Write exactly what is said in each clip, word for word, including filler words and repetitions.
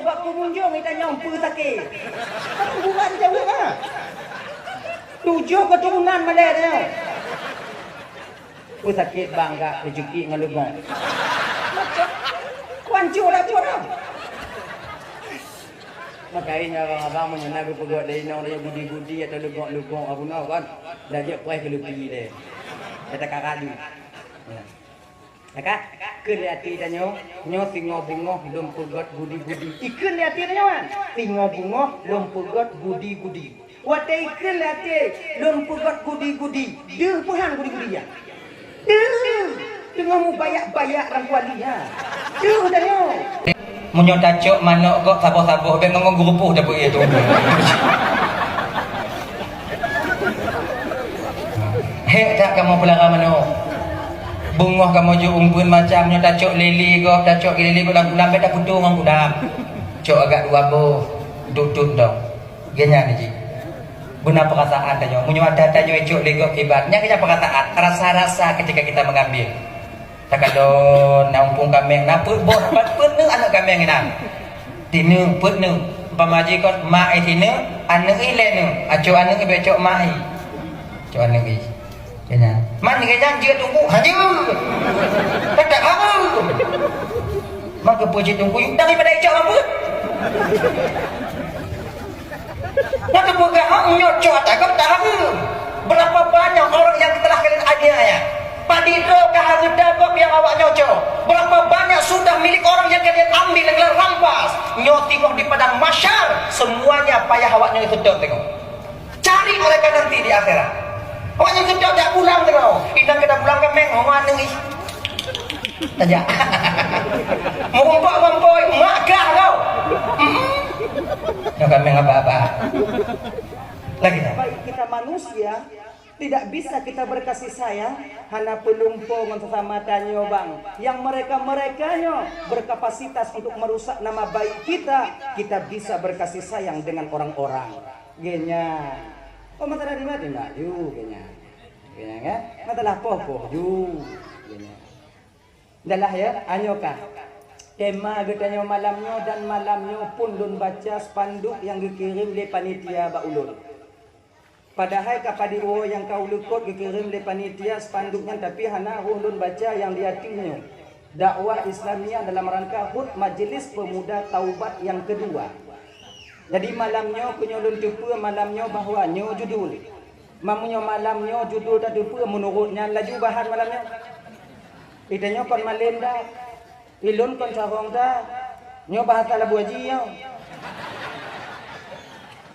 Bak pengunjung ita nyong peue sakét. Kan bukan jaweueb ah. Tujoh keturunan malèe nyoe. Peue sakét bang gak keucukik ngon leugok. Kuancu lah tu dah. Makanya abang-abang meunyoe na geupeugöt lé inong lé gudi-gudi atau leugok-leugok apa na kan. Dah jeuet kueh keu leupi deh. Kata kak kadu. Ya. Ka? Kheun lé até tanyoe, nyoe singoh beungoh lôn peugöt gudi-gudi. Ikheun lé até tanyoe kan? Singoh beungoh lôn peugöt gudi-gudi. Watèe ikheun lé até lôn peugöt gudi-gudi, deuh peuhan gudi-gudi nyan. Deuh! Teungoh mubayak-bayak lam kuali nyan. Deuh tanyoe. Meunyoe tacok manok gob saboh-saboh, bèk ngon geurupoh dapeuet ie tu. Hék that kamoe peulara manok. Beungoh kamoe jok umpeuen macam nyoe tacok lélé gob, tacok lélé gob lam kulam, bèk tapeutoe ngon kulam. Cok agak dua boh, tutut dong. Geuh nyan jih. Guna perasaan tanyoe. Meunyoe ada tanyoe cok lé gob kiban, nyan geuh nyan perasaan, rasa-rasa ketika kita mengambil. Takalon na umpung kaméng, na peuet boh, peuet, peuet neuk aneuk kaméng inan. Tineuk, peuet neuk. Umpama jih kon mak i tineuk, aneuk i lhèe neuk. Acok aneuk i bèk cok mak i. Cok aneuk i. Keu nyan. Man keu nyan jeuet teungku, ha jeuet. Kata apa? Maka peue jeuet teungku, daripada icok apa? Nyang teupeugah hak nyoe cok ata gop tahareuem. Berapa banyak orang yang telah kalian aniaya? Padit droe ka hareuta gop nyang awak nyoe cok. Berapa banyak sudah milik orang yang kalian ambil dan kalian rampas? Nyoe tiboh di padang mahsyar, semuanya payah awak nyoe seutôt teungoh. Cari mereka nanti di akhirat. Awak nyoe seutôt jak pulang teungoh. Inong ka pulang kaméng, homa nangis. Tajak. Meurumpok-rumpok mak gah kau. Hmm. Nyoe kaméng apa-apa. Lagi tak? Baik kita manusia, tidak bisa kita berkasih sayang, hana peulumpo ngon sesama tanyoe bang. Yang mereka-mereka nyoe berkapasitas untuk merusak nama baik kita, kita bisa berkasih sayang dengan orang-orang. Geuh nyan. Oh, masalah di mana? Ju, geuh nyan. Geuh nyan kan? Masalah poh-poh ju. Geuh nyan. Dah lah ya, anyoe ka. Tema geutanyoe malam nyoe dan malam nyoe pun lôn baca spanduk nyang geukirém lé panitia bak ulôn. Padahai ka padit woe nyang ka ulôn kot geukirém lé panitia spanduk nyan, tapi hana roh lôn baca nyang di ateueh nyoe. Dakwah Islamiyah dalam rangka hut Majelis Pemuda Taubat nyang keudua. Jadi malam nyoe keu nyoe lôn teupeue malam nyoe bahwa nyoe judul. Meunyoe malam nyoe judul tateupeue meunurot nyan laju bahan malam nyoe. Ita nyoe kon malém dah. Ilôn kon carông dah. Nyoe bahasa Labu Aji nyoe.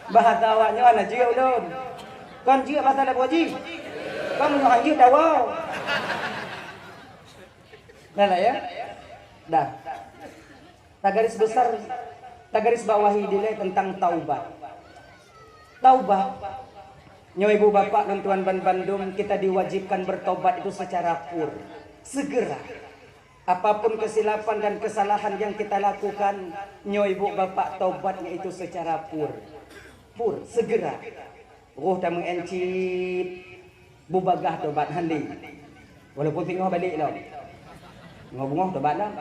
Bahasa awak nyoe hana jeuet ulôn. Kon jeuet bahasa Labu Aji. Kon meunyoe han jeuet dawa. Dah lah ya. Dah. Tagaris besar, tagaris bawahi dilée tentang taubat. Taubat, nyoe ibu bapak dan tuan ban bandum, kita diwajibkan bertobat itu secara pur, segera. Apapun kesilapan dan kesalahan yang kita lakukan, nyoe ibu bapak tobatnya itu secara pur, pur, segera. Roh tameu'en cit, bubagaih tobat handi. Walaupun singoh balek lom. Singoh beungoh tobat lom.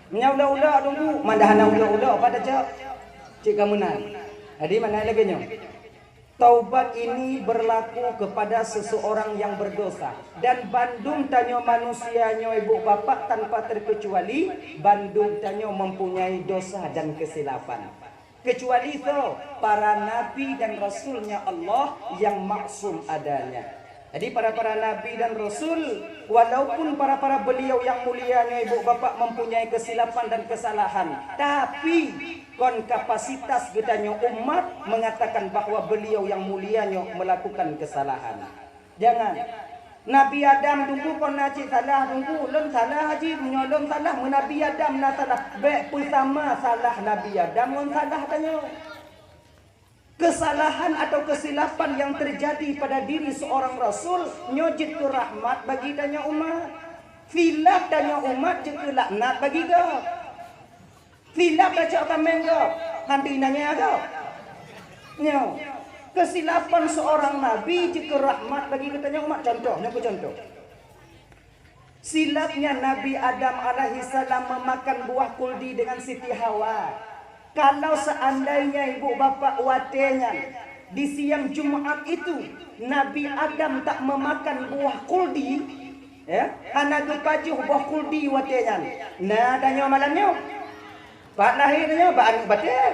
Meunyoe ulok-ulok teungku, mandah hana ulok-ulok, pat tacok. Cit ka meunan. Jadi, makna lagèe nyoe. Taubat ini berlaku kepada seseorang yang berdosa. Dan bandum tanyoe manusia nyoe ibu bapak tanpa terkecuali, bandum tanyoe mempunyai dosa dan kesilapan. Kecuali soe? Para nabi dan rasulnya Allah yang maksum adanya. Jadi para-para nabi dan rasul, walaupun para-para beliau yang mulia nyoe ibu bapak mempunyai kesilapan dan kesalahan, tapi kon kapasitas geutanyoe umat mengatakan bahwa beliau yang mulia nyoe melakukan kesalahan. Jangan. Nabi Adam teungku kon na cit salah teungku, lôn salah jih, meunyoe lôn salah, meu Nabi Adam na salah, bèk peusama salah Nabi Adam ngon salah tanyoe. Kesalahan atau kesilapan yang terjadi pada diri seorang rasul, nyoe jeuet keu rahmat bagi tanyoe umat. Silap tanyoe umat jeuet keu laknat bagi gob. Silap tacok kaméng gob, han teuinanya gob. Nyoe, kesilapan seorang nabi jeuet keu rahmat bagi geutanyoe umat. Contoh, nyoe keu contoh. Silapnya Nabi Adam alaihissalam memakan buah kuldi dengan Siti Hawa. Kalau seandainya ibu bapak watée nyan di siang Jumat itu Nabi Adam tak memakan buah khuldi, ya, hana geupajoh buah khuldi watée nyan, na tanyoe malam nyoe? Pat lahé tanyoe bak aneuk batée?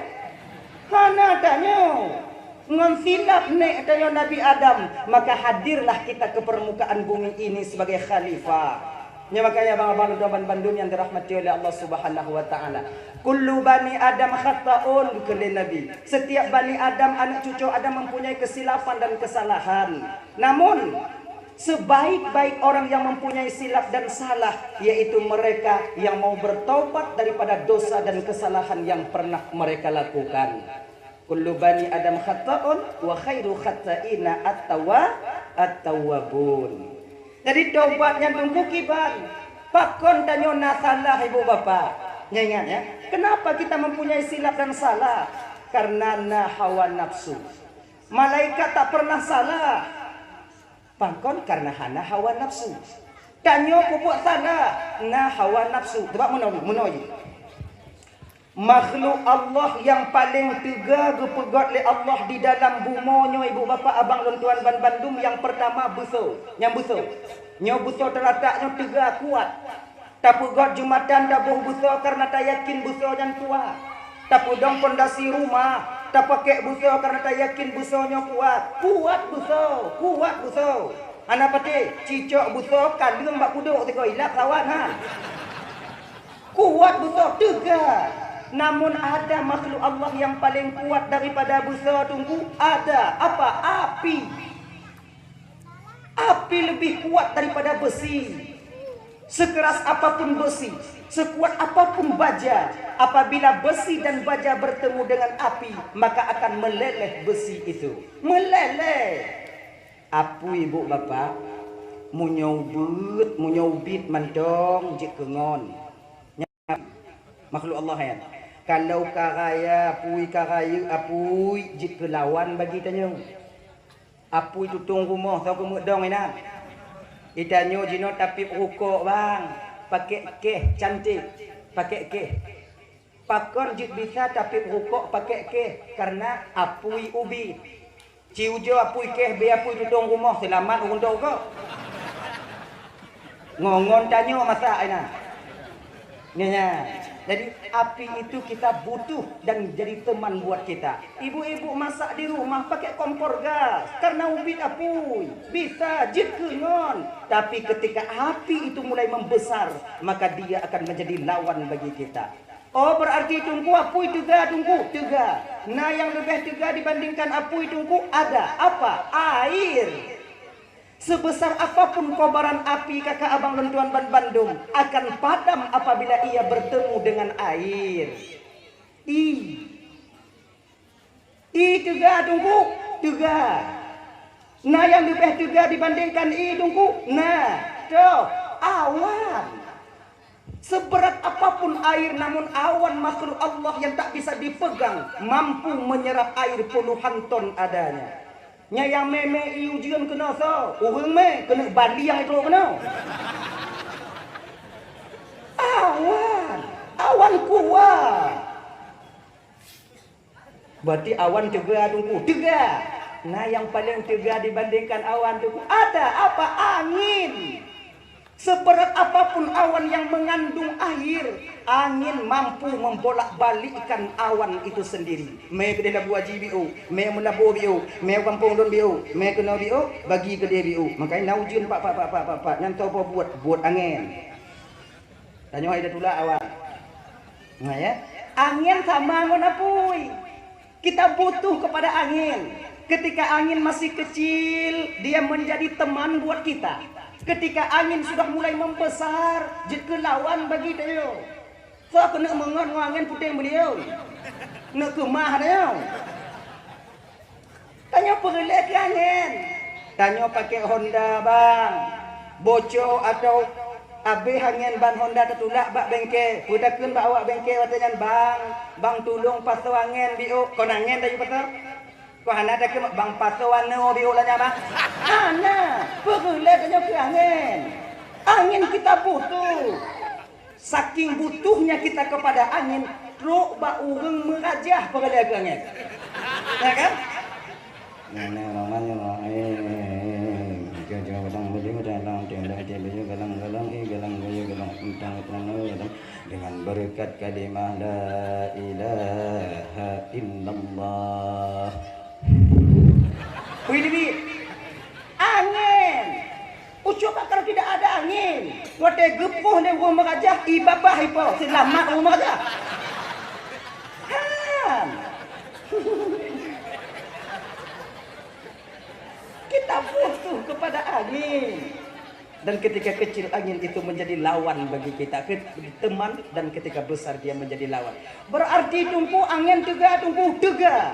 Hana tanyoe. Ngon silap nék tanyoe Nabi Adam, maka hadirlah kita ke permukaan bumi ini sebagai khalifah. Nyoe makanya abang-abang lôn tuan bandum nyang dirahmati oleh Allah Subhanahu wa Ta'ala. Kullu bani Adam khata'un, kheun lé Nabi. Setiap bani Adam, aneuk cucu Adam mempunyai kesilapan dan kesalahan. Namun, sebaik-baik orang yang mempunyai silap dan salah, yaitu mereka yang mau bertaubat daripada dosa dan kesalahan yang pernah mereka lakukan. Kullu bani Adam khata'un wa khairu khata'ina at-tawwa-, at-tawwabun. Jadi tobat nyan teungku kiban. Pakon tanyoe na salah ibu bapak? Nyan ingat ya. Kenapa kita mempunyai silap dan salah? Karena na hawa nafsu. Malaikat tak pernah salah. Pakon? Karena hana hawa nafsu. Tanyoe peubuet salah, na hawa nafsu. Coba meunoe, meunoe jih. Makhluk Allah nyang paleng teuga geupeugét lé Allah di dalam bumoe nyoe, ibu bapak, abang lôn tuan ban bandum, nyang peurtama beusoe. Nyang beusoe. Nyoe beusoe teulatak nyoe teuga kuat. Tapeugét jeumatan taboh beusoe kareuna tayakin beusoe nyan kuat. Tapeudong pondasi rumah, tapakék beusoe kareuna tayakin beusoe nyoe kuat. Kuat beusoe, kuat beusoe. Hana patéh, cicok beusoe kaleueng bak kudok sikok ilap sawan ha. Kuat beusoe teuga. Namun ada makhluk Allah yang paling kuat daripada beusoe teungku? Ada. Apa? Api. Api lebih kuat daripada besi. Sekeras apapun besi, sekuat apapun baja, apabila besi dan baja bertemu dengan api, maka akan meleleh besi itu. Meleleh. Apui ibu bapak, meunyoe ubit, meunyoe ubit mantong jeuet keu ngon. Makhluk Allah nyan. Kalau ka raya apui, ka rayeuk apui, jeuet keu lawan bagi tanyoe. Apui tutong rumoh soe keumeudong inan. Itanyoe jinoe tapiep rukok bang, pakék kéh cantik, pakék kéh. Pakon jeuet bisa tapiep rukok pakék kéh? Kareuna apui ubit. Ci ujoe apui kéh beu apui tutong rumoh seulamat ureuëng tôk gob. Ngon-ngon tanyoe masak inan. Nyan. Jadi api itu kita butuh dan jadi teman buat kita. Ibu-ibu masak di rumah pakai kompor gas karena ubit apui. Bisa jeuet keu ngon. Tapi ketika api itu mulai membesar, maka dia akan menjadi lawan bagi kita. Oh, berarti teungku apui teuga, teungku teuga. Nah, yang lebih teuga dibandingkan apui teungku ada apa? Air. Sebesar apapun kobaran api kakak abang lôn tuan ban bandum akan padam apabila ia bertemu dengan air. I. I teuga teungku, teuga. Nah, yang lebih teuga dibandingkan i teungku, nah, toh, awan. Seberat apapun air, namun awan makhluk Allah yang tak bisa dipegang mampu menyerap air puluhan ton adanya. Nyang mé-mé ié ujeuen keunoe soe? Ureuëng mé keuneuk baliang itu keunoe. Awan, awan kuat. Berarti awan teuga teungku, teuga. Nah, yang paling teuga dibandingkan awan teungku ada apa? Angin. Seberat apapun awan yang mengandung air, angin mampu membolak-balikkan awan itu sendiri. Mé keudeh labu aji biôk, mé meulaboh biôk, mé gampông lôn biôk, mé keunoe biôk, bagi keudeh biôk. Makanya na ujeuen pak pak pak pak pak pak nyan toh buet buet angin. Tanyoe hai tatulak awan. Nah ya, angin sama ngon apui. Kita butuh kepada angin. Ketika angin masih kecil, dia menjadi teman buat kita. Ketika angin sudah mulai membesar, jeuet keu lawan bagi tanyoe. Soe keuneuk meungon ngon angin puténg beulieu? Neuk keumah tanyoe. Tanyoe peureulée keu angin. Tanyoe pakai Honda bang. Boco atau Abéh angén ban Honda tatulak bak bengke, peutakheun bak awak bengke watée nyan, "Bang, bang tulông pasoe angén biôk." Kon angén tayue pasoe? Kon hana takheun, "Bang, pasoe wanoe biôk lagée nyan, Bang." Hana, peureulée tanyoe keu angén. Angin kita butuh. Saking butuhnya kita kepada angin, Trok bak ureuëng meurajah peureulée keu angén. Ya kan? Bismillahirrahmanirrahim. Keujeueng bidang baju dalam tiada tiada baju galang-galang, eh, galang baju galang entang galang galang dengan berkat kalimah la ilaha illallah. Wih, Nabi. Angén. Ucok ka kalau tidak ada angin. Watée geupoh lé ureuëng meurajah, i babah ipo, seulamat ureuëng meurajah. Han. Kita butuh kepada angin. Dan ketika kecil angin itu menjadi lawan bagi kita, ke-, teman, dan ketika besar dia menjadi lawan. Berarti Teungku angén teuga, Teungku teuga.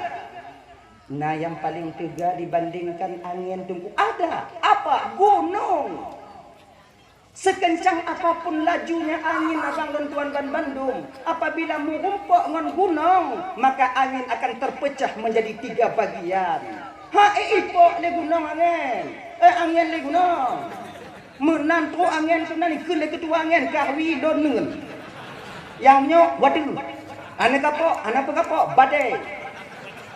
Nah, yang paling teuga dibandingkan angin Teungku ada. Apa? Gunung. Sekencang apapun lajunya angin abang dan tuan banbandum, apabila meurumpok ngon gunong, maka angin akan terpecah menjadi tiga bagian. Ha, eh, ipok lé gunong angin. Eh, angin lé gunong. Meunan trok angén tu nan ikheun lé keutua angén, kahwi lôn neun. Nyang nyoe wadeue. Aneuk kapok, aneuk peukapok, badai.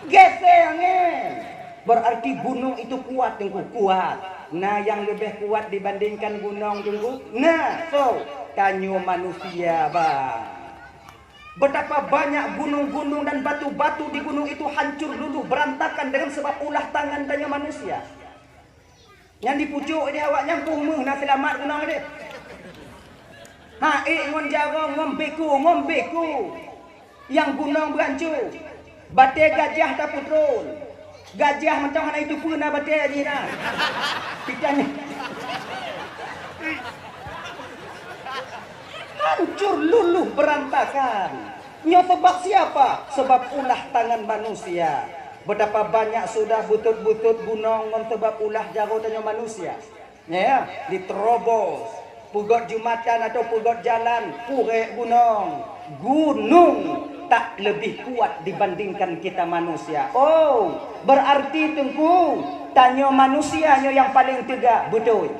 Geusée angén. Berarti gunong itu kuat, Teungku, kuat. Na nyang leubeh kuat dibandingkan gunong, Teungku? Na, so, tanyoe manusia, bang. Betapa banyak gunong-gunong dan batu-batu di gunong itu hancur luluh berantakan dengan sebab ulah tangan tanyoe manusia. Nyan dipucok di awak nyan, peue meuh na seulamat gunong deh. Ha, ék ngon jaroe, ngon beko, ngon beko. Nyang gunong beuancô. Batée gajah tapeutron. Gajah mantong hana jiteupeue na batée jih na. Pitanya. Hancur luluh berantakan. Nyoe sebab siapa? Sebab ulah tangan manusia. Betapa banyak sudah butôt-butôt gunong ngon sebab ulah jaroe tanyoe manusia. Ya, diterobos, peugöt jumatan atau peugöt jalan, kurek gunong. Gunong tak lebih kuat dibandingkan kita manusia. Oh, berarti Teungku, tanyoe manusia nyoe nyang paleng teuga, beutôi.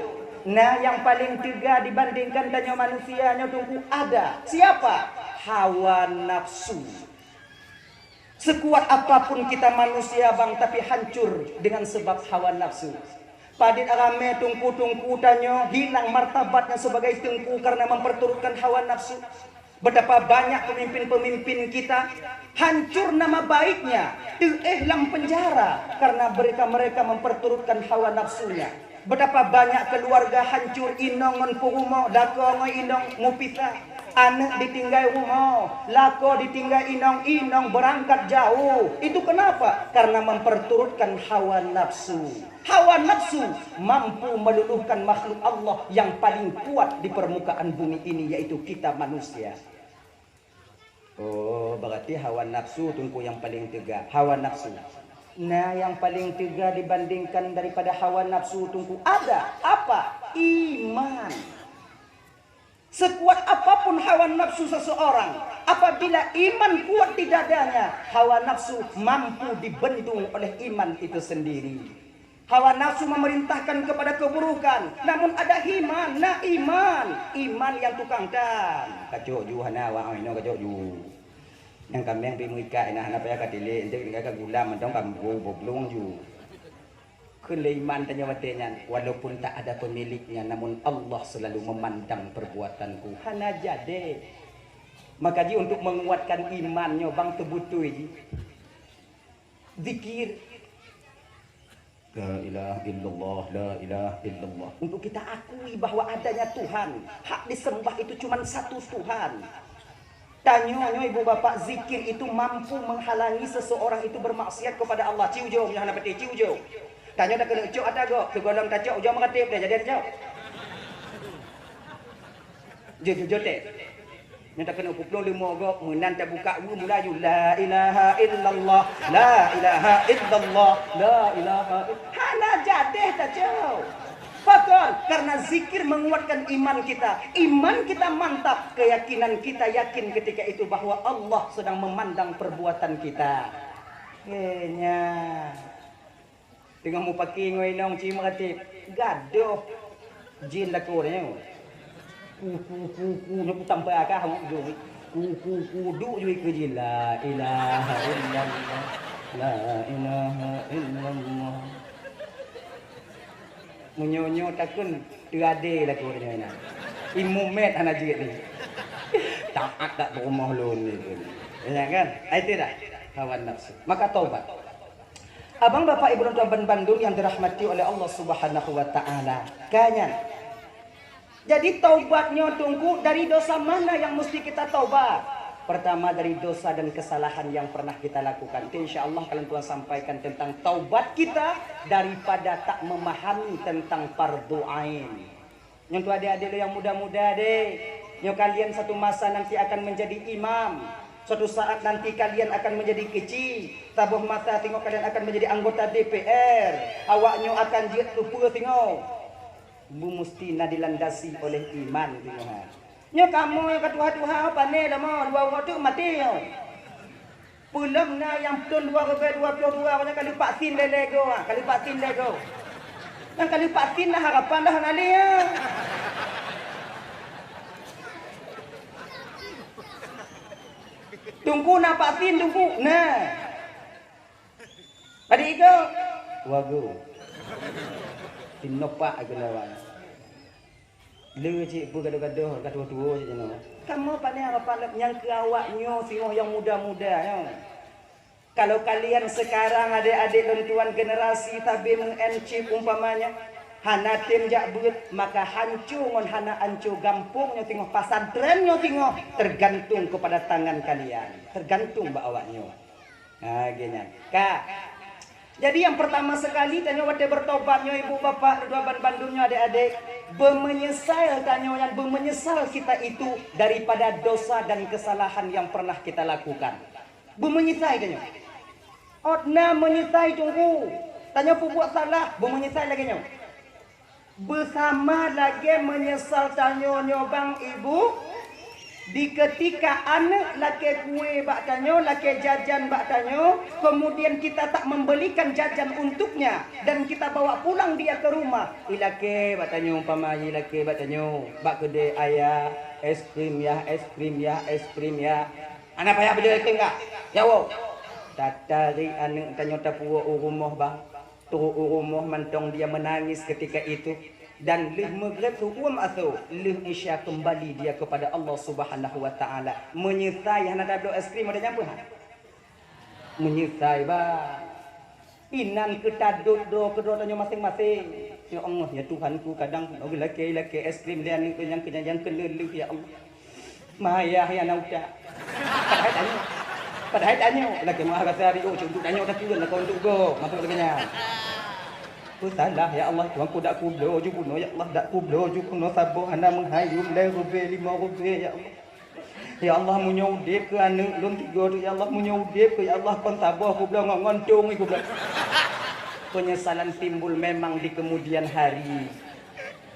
Nah, nyang paleng teuga dibandingkan tanyoe manusia nyoe Teungku ada. Siapa? Hawa nafsu. Sekuat apapun kita manusia, bang, tapi hancur dengan sebab hawa nafsu. Padit ramé teungku-teungku tanyoe hilang martabatnya sebagai teungku karena memperturutkan hawa nafsu. Betapa banyak pemimpin-pemimpin kita hancur nama baiknya, teuéh lam penjara karena mereka-mereka memperturutkan hawa nafsunya. Betapa banyak keluarga hancur, inong ngon peurumoh, lakoe ngon inong mupisah. Aneuk ditinggai rumoh, lakoe ditinggai inong, inong beurangkat jauh. Itu kenapa? Karena memperturutkan hawa nafsu. Hawa nafsu mampu meluluhkan makhluk Allah yang paling kuat di permukaan bumi ini, yaitu kita manusia. Oh, berarti hawa nafsu teungku nyang paleng teuga. Hawa nafsu. Nah, nyang paleng teuga dibandingkan daripada hawa nafsu teungku ada. Apa? Iman. Sekuat apapun hawa nafsu seseorang, apabila iman kuat di dadanya, hawa nafsu mampu dibendung oleh iman itu sendiri. Hawa nafsu memerintahkan kepada keburukan, namun ada iman, na iman, iman nyang tukang tan. Kacok ju hana awak inoe kacok ju. Nyang kaméng pi meuikat ina hana payah katilék, enteuk tinggai ka gulam mantong ka boblong ju. Kheun lé iman tanyoe watée nyan, walaupun tak ada pemiliknya, namun Allah selalu memandang perbuatanku. Hana jadi. Maka ji untuk menguatkan iman nyoe bang teubeutôi ji. Zikir. La ilaha illallah, la ilaha illallah. Untuk kita akui bahwa adanya Tuhan, hak disembah itu cuma satu Tuhan. Tanyoe nyoe ibu bapak, zikir itu mampu menghalangi seseorang itu bermaksiat kepada Allah. Ci ujong, nyoe hana peuté, ci ujong. Tanyoe dah keuneuk cok ata gob, sigohlom tacok ujong meuratéb dah jadi tacok. Jujur teh. Nyoe takeuneuk peuplong leumo gob meunan tabuka weue mula ju, la ilaha illallah, la ilaha illallah, la ilaha ill-, hana jadeh tacok. Pakon? Karena zikir menguatkan iman kita. Iman kita mantap, keyakinan kita yakin ketika itu bahwa Allah sedang memandang perbuatan kita. Hanya. Teungoh mupaki ngon inong ci meuratéb, gadoh jin lakoe nyoe. Ku, ku, ku, ku, nyoe kutampa kah ngon ujong. Ku, ku, ku, duek ju ikeue jih, "La ilaha illallah, la ilaha illallah." Meunyoe-nyoe takheun teuadé lakoe nyoe na. Ilmu met hana jeuet ni. Taat dak peurumoh lôn ni. Ya kan? Ai teudah hawa nafsu. Maka taubat. Abang, bapak, ibu, dan tuan ban-, bandum yang dirahmati oleh Allah Subhanahu wa Ta'ala. Ka nyan. Jadi, taubat nyoe, Teungku, dari dosa mana yang mesti kita taubat? Pertama, dari dosa dan kesalahan yang pernah kita lakukan. Itu insya Allah kalian tuan sampaikan tentang taubat kita daripada tak memahami tentang fardu ain. Nyoe tu adik-adik lo yang muda-muda deh. Nyoe kalian satu masa nanti akan menjadi imam. Suatu saat nanti kalian akan menjadi kecil. Saboh masa tengok kalian akan menjadi anggota D P R. Awak nyoe akan jeuet keu peue tengok. Bu musti na dilandasi oleh iman tengok ha. Nyoe kamoe nyang ka tuha-tuha pane lama dua uroe teuk maté nyoe. Peulom na nyang thon dua ribèe dua ploh dua, awaknyan ka lheueh vaksin lé-lé goe, ha, ka lheueh vaksin lé goe. Nyang ka lheueh vaksin na harapan dah na lé, ha. Teungku na vaksin, Teungku? Na. Padum igoe? Wagoe. Sinopak keunoe awaknyan. Le cit peue gadoh-gadoh, ka tuwoe-tuwoe cit nyoe. Kamoe pane harapan lom nyang keu awak nyoe singoh nyang muda-muda nyoe. Kalau kalian sekarang adik-adik lôn tuan generasi sabe meu'en chip umpamanya, hana tem jak beuet, maka hanco ngon hana hanco gampông nyoe singoh, pasantren nyoe singoh, tergantung kepada tangan kalian, tergantung bak awak nyoe. Ha, lagèe nyan. Ka. Jadi, yang pertama sekali, tanyoe watèe bertobat nyoe, ibu, bapak, dua ban bandum nyoe, adik-adik, beumeunyeusai tanyoe nyan, beumeunyeusal kita itu daripada dosa dan kesalahan yang pernah kita lakukan. Beumeunyeusai tanyoe. Ôt na meunyeusai Teungku. Tanyoe peubuet salah, beumeunyeusai lagèe nyoe. Beusama lagèe meunyeusal tanyoe nyoe bang ibu, di keutika aneuk lakèe kue bak tanyoe, lakèe jajan bak tanyoe, kemudian kita tak membelikan jajan untuknya dan kita bawa pulang dia ke rumah. Ilakèe bak tanyoe, umpama ilakèe bak tanyoe, bak keudè ayah, es krim yah, es krim yah, es krim yah. Hana payah beujeuet es krim kah? Ya Allah. Tatarék aneuk tanyoe tapuwoe u rumoh bang. Trok u rumoh mantong dia menangis ketika itu, dan lheueh meugreb su-uem asoe, lheueh Isya kembali dia kepada Allah Subhanahu wa Ta'ala. Meunyeusai hana tabloe es krim, ada nyang peue han? Meunyeusai bah. Inan keu tadot droe keudroe tanyoe maséng-maséng. Ya Allah, ya Tuhanku, kadang geulakèe-lakèe es krim lé aneuk nyang keu nyang keuneuleuh, ya Allah. Mayah ya na utak. Padahai tanyoe. Padahai tanyoe. Lakèe meu'ah rasa riôh cit untuk tanyoe, tapi lakoe untuk gob. Maksud lagèe nyan. Peusalah, ya Allah, Tuhanku, dak kubloe ju bunoe, ya Allah, dak kubloe ju bunoe saboh hana meuhai lôn lhèe ribèe, limong ribèe, ya Allah. Ya Allah, meunyoe udép keu aneuk lôn tiga tu, ya Allah, meunyoe udép keu, ya Allah, kon saboh kubloe ngon, ngon tong kubloe. Penyesalan timbul memang di kemudian hari.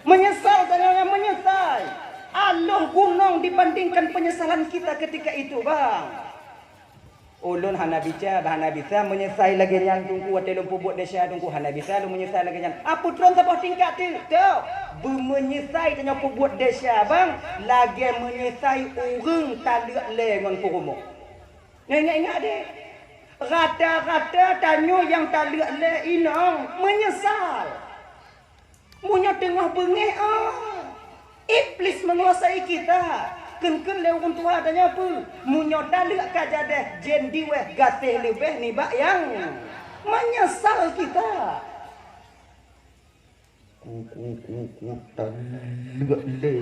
Meunyeusai tanyoe nyan, meunyeusai. Aloh gunong dibandingkan penyesalan kita ketika itu, bang. Ulôn hana bica, hana bisa meunyeusai lagèe nyan, Teungku, watèe lôn peubuet desya, Teungku, hana bisa lôn meunyeusai lagèe nyan. Apeue tron saboh tingkat teuk, toh? Beumeunyeusai tanyoe peubuet desya, bang, lagèe meunyeusai ureueng taleuek lé ngon peurumoh. Nyoe ingat-ingat deh. Rata-rata tanyoe nyang taleuek lé inong meunyeusal. Meunyoe teungoh beungéh, ah, Iblis menguasai kita. Kheun-kheun lé ureueng tuha tanyoe peue? Meunyoe taleuek ka jadeh, jén diweh gaséh leubeh nibak nyang meunyeusal kita. Ku, ku, ku, ku, taleuek lé.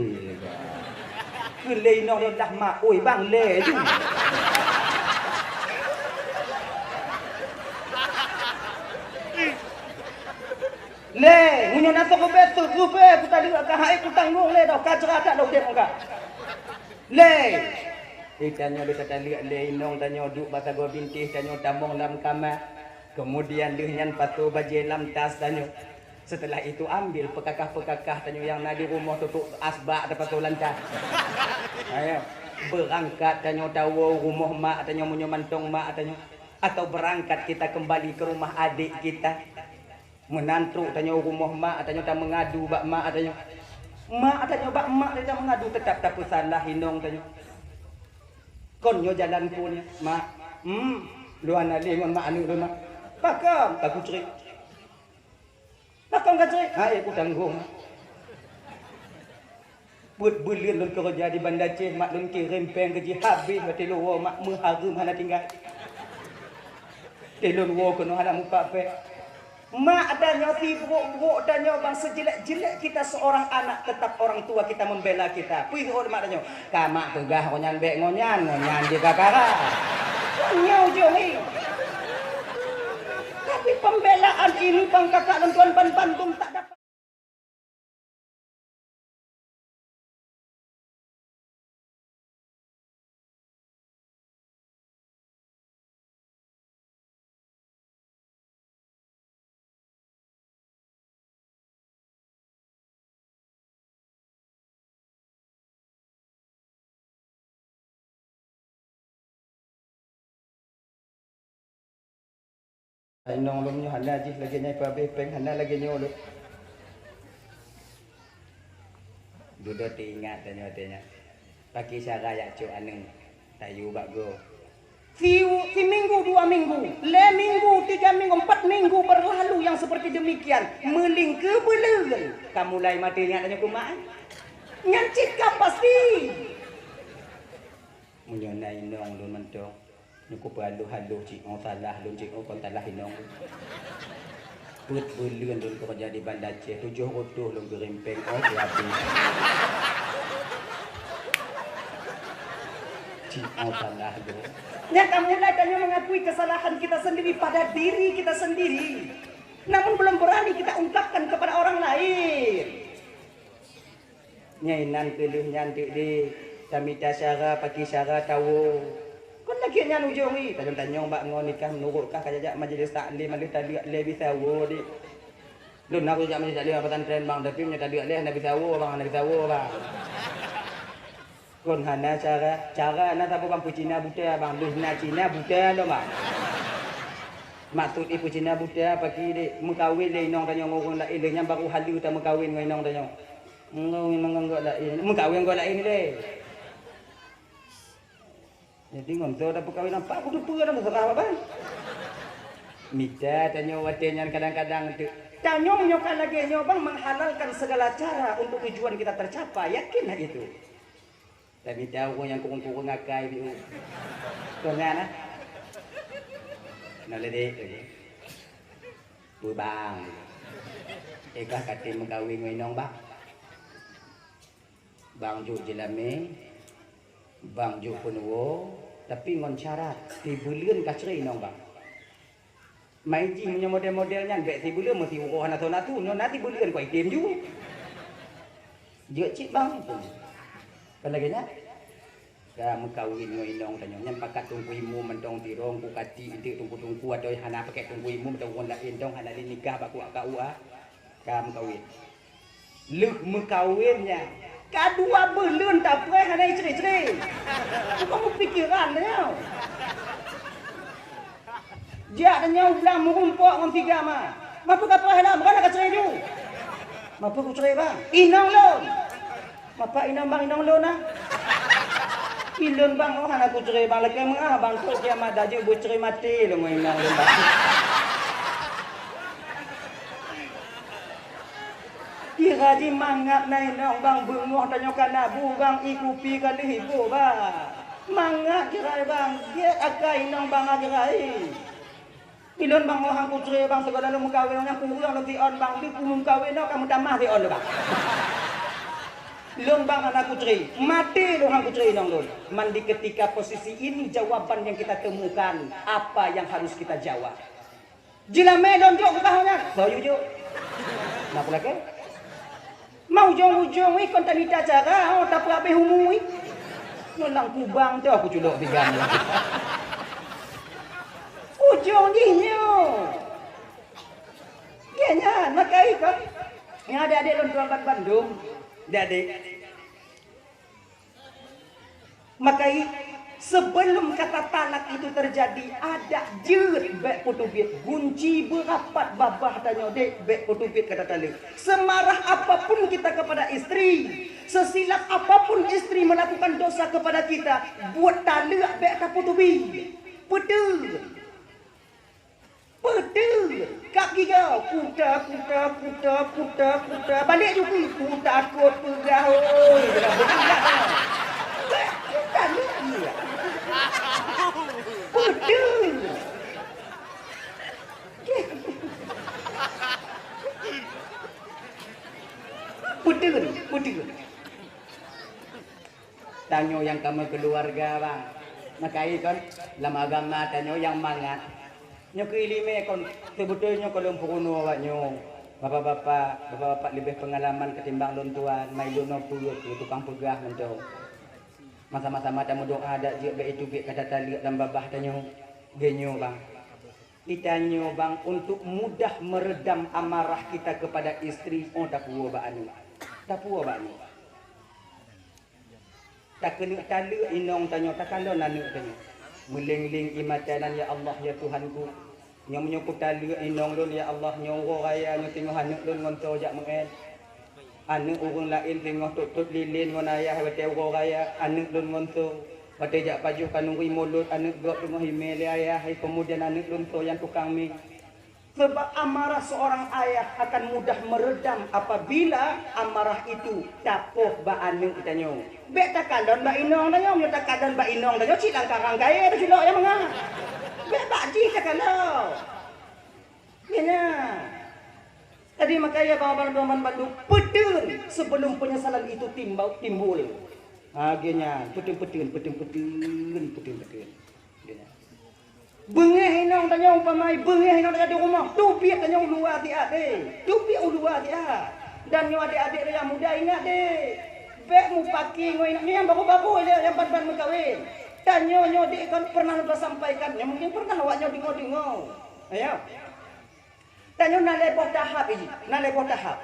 Keu lé inong lôn dah mak, oi bang, lé ju. Lé, meunyoe na soe geubeuet, soe geubeuet, kutaleuek ka hai kutanggong lé, dah ka ceura that dah udép ka. Lé. Di tanyoe lé tataleuek lé inong tanyoe duek bak sagoe bintéh tanyoe tamong lam kama. Kemudian lheueh nyan pasoe bajée lam tas tanyoe. Setelah itu ambil peukakah-peukakah tanyoe nyang na di rumoh tutuek asbak tapasoe lam tas. Ayo, beurangkat tanyoe tawoe rumoh mak tanyoe meunyoe mantong mak tanyoe. Atau berangkat kita kembali ke rumah adik kita. Meunan trok tanyoe rumoh mak tanyoe tameungadu bak mak tanyoe. Mak tanyoe bak mak tanyoe tameungadu tetap tapeusalah inong tanyoe. Kon nyoe jalan phon nyoe, Mak. Hmm, lôn hana lé ngon mak aneuk lôn, Mak. Pakon ka kucré? Pakon ka cré? Hai, kutanggong. Peuet buleuen lôn keureuja di Banda Aceh, mak lôn kirém péng keu jih habéh, watèe lôn woe mak meuhareuem hana tinggai. Watèe lôn woe keunoe hana mupat péng. Mak tanyoe, sibrok-brok tanyoe, bang, sejelek-jelek kita seorang anak, tetap orang tua kita membela kita. Peue mak tanyoe? Ka mak peugah ngon nyan bèk ngon nyan, ngon nyan jih ka kara. Nyoe ujong nyoe. Tapi pembelaan ini bang kakak dan tuan ban bandum tak dapat. Inong lôn nyoe hana jih lagèe nyan, peuhabéh péng hana lagèe nyoe lôn. Dudoe teuingat tanyoe watèe nyan. Pakri cara jak cok aneuk tayue bak goe. Si, siminggu, dua minggu, lhèe minggu, tiga minggu, empat minggu berlalu yang seperti demikian, meulingkeu buleuen, ka mulai maté nyan tanyoe keu mak. Nyan cit ka pasti. Meunyoe na inong lôn mantong, nyoe kupeuraloh-haloh cit, oh salah lôn cit, oh kon salah inong lôn. Peuet buleuen lôn keureuja di Banda Aceh, tujoh reutôh lôn kirém péng, oh, habéh. Cit, oh salah lôn. Nyan ka mulai tanyoe mengakui kesalahan kita sendiri pada diri kita sendiri. Namun belum berani kita ungkapkan kepada orang lain. Nyan inan keu lheueh nyan teuk deh, tamita cara, pakri cara tawoe. Kon lagèe nyan ujong jih, tanyong-tanyong bak ngoe nikah meunurot kah ka jak majlis taklim, lheueh taleuek lé bisa woe deh. Lôn na kujak majlis taklim pesantren bang, tapi meunyoe taleuek lé hana bisa woe bang, hana bisa woe bang. Kon hana cara, cara na saboh bang peucina buta bang, lheueh na Cina buta lom bang. Maksud jih peucina buta, pakri deh, meukawen lé inong tanyoe ngon ureueng laén, lheueh nyan baru haleue tameukawen ngon inong tanyoe. Meukawen ngon ureueng laén, meukawen ngon laén lé. Jadi ngon soe tapeukawen, nampak beuteupeue lam seurah babah. Mita tanyoe watèe nyan kadang-kadang teuk. Tanyoe nyoe ka lagèe nyoe bang menghalalkan segala cara untuk tujuan kita tercapai, yakinlah itu. Tamita ureueng nyang kureueng-kureueng akai biôh. Kon nyan ah. Naleuek. Peue bang. Éh kah ka tem meukawen ngon inong bang. Bang jok jeulamé, bang jok peunuwoe, tapi ngon syarat, sibuleuen ka cré inong bang. Mai jih meunyoe model-model nyan, bèk sibuleuen meusiuroe hana soe natu, nyoe na sibuleuen kok item ju. Jeuet cit bang. Kan lagèe nyan? Ka meukawen ngon inong tanyoe, nyan pakat teungku imum mantong sidroe, Teungku Kati, eunteuk teungku-teungku atau hana pakat teungku imum atau ureueng laén tong hana lé nikah bak kuak K U A. Ka meukawen. Lheueh meukawen nyan, ka dua buleuen tapreh hana icré-cré. Bukan meupikiran tanyoe. Jak tanyoe u blang meurumpok ngon si Gama. Mapeue kapreh lom, bukan ka cré ju. Mapeue kucré bang? Inong lôn. Mapak inong bang, inong lôn ah. Ilôn bang, oh hana kucré bang, lakèe meu'ah bang, trok kiamat dajeuet beucré maté lôn ngon inong lôn bang. Kira jih mangat na inong bang, beungoh tanyoe ka na bu bang, ie kupi ka lheueh iboh bang. Mangat kira bang, gèt akai inong bang kira. Ilôn bang, oh han kucré bang, sigohlom lôn meukawen ngon nyang kureueng lôn siôn bang, di ku meukawen nyoe ka meutamah siôn lôn bang. Lôn bang hana kucré, maté lôn han kucré inong lôn. Man di ketika posisi ini jawaban yang kita temukan, apa yang harus kita jawab? Jeulamé lôn jok keubah nyan. Soe yue jok? Na peulakèe? Ma ujong-ujong wih kon tamita cara, oh, tapeuhabéh umu wih. Nyoe lam kubang teuh kuculok tigam. Ujong jih nyoe. Nyan, nyan, makai kon. Nyan adék-adék lôn tuan ban bandum. Adék-adék. Makai, Sebelum kata talak itu terjadi, adak jeuet bèk peuteubiet. Gunci beurapat babah tanyoe dek bèk peuteubiet kata talak. Semarah apapun kita kepada istri, sesilap apapun istri melakukan dosa kepada kita, buet talak bèk tapeuteubiet. Peuteubiet. Peuteubiet. Kap gigoe, kuta, kuta, kuta, kuta, kuta. Balek ju keu, kutakot peugah, oi. Dah beuteubiet. Kuta, kuta, kuta. Peuteubiet. Peuteubiet, peuteubiet. Tanyoe nyang kamoe keuluwarga, bang. Meukai kon, lam agama tanyoe nyang mangat. Nyoe keu ileumèe kon, seubeutôi nyoe kon lôn peurunoe awak nyoe. Bapak-bapak, bapak-bapak leubeh peungalaman ketimbang lôn tuan, mai lôn nyoe peue keu tukang peugah mantong. Masa-masa mata meudoa dak jeuet bèk itu bèk kata taleuek lam babah tanyoe. Geuh nyoe, bang. Di tanyoe, bang, untuk mudah meredam amarah kita kepada istri, oh, tapuwoe bak aneuk. Tapuwoe bak aneuk. Takeuneuk taleuek inong tanyoe, takalon aneuk tanyoe. Meuléng-léng ié mata nan, "Ya Allah, ya Tuhanku, nyoe meunyoe kutaleuek inong lôn, ya Allah, nyoe uroe raya nyoe teungoh aneuk lôn ngon soe jak meu'èn. Aneuk ureueng laén teungoh tot-tot lilén ngon ayah watèe uroe raya, aneuk lôn ngon soe watèe jak pajoh khanuri mulod, aneuk gob teungoh imè lé ayah, hai keumudian aneuk lôn soe nyang tukang mè." Sebab amarah seorang ayah akan mudah meredam apabila amarah itu tapoh bak aneuk tanyoe. Bèk takalon bak inong tanyoe, meunyoe takalon bak inong tanyoe, cit lam karang kayèe teuculok nyang mangat. Bèk bak jih takalon. Nyan. Jadi, makanya, banmandum-banmandum, peuteun sebelum penyesalan itu timbau-, timbul. Ha, geuh nyan, peuteun-peuteun, peuteun-peuteun, peuteun-peuteun. Geuh nyan. Beungèh inong tanyoe, umpama beungèh inong tanyoe di rumoh, teubiet tanyoe u luwa siat, eh. Teubiet u luwa siat. Dan nyoe adék-adék nyang muda, ingat deh. Bèk mupaki ngon inong nyoe nyang baru-baru lé, nyang ban-ban meukawen. Tanyoe nyoe deh kon pernah tasampaikan, nyoe mungkin pernah awak nyoe deungoe-deungoe. Ayo. Tanyoe na lhèe boh tahap ini, na lhèe boh tahap.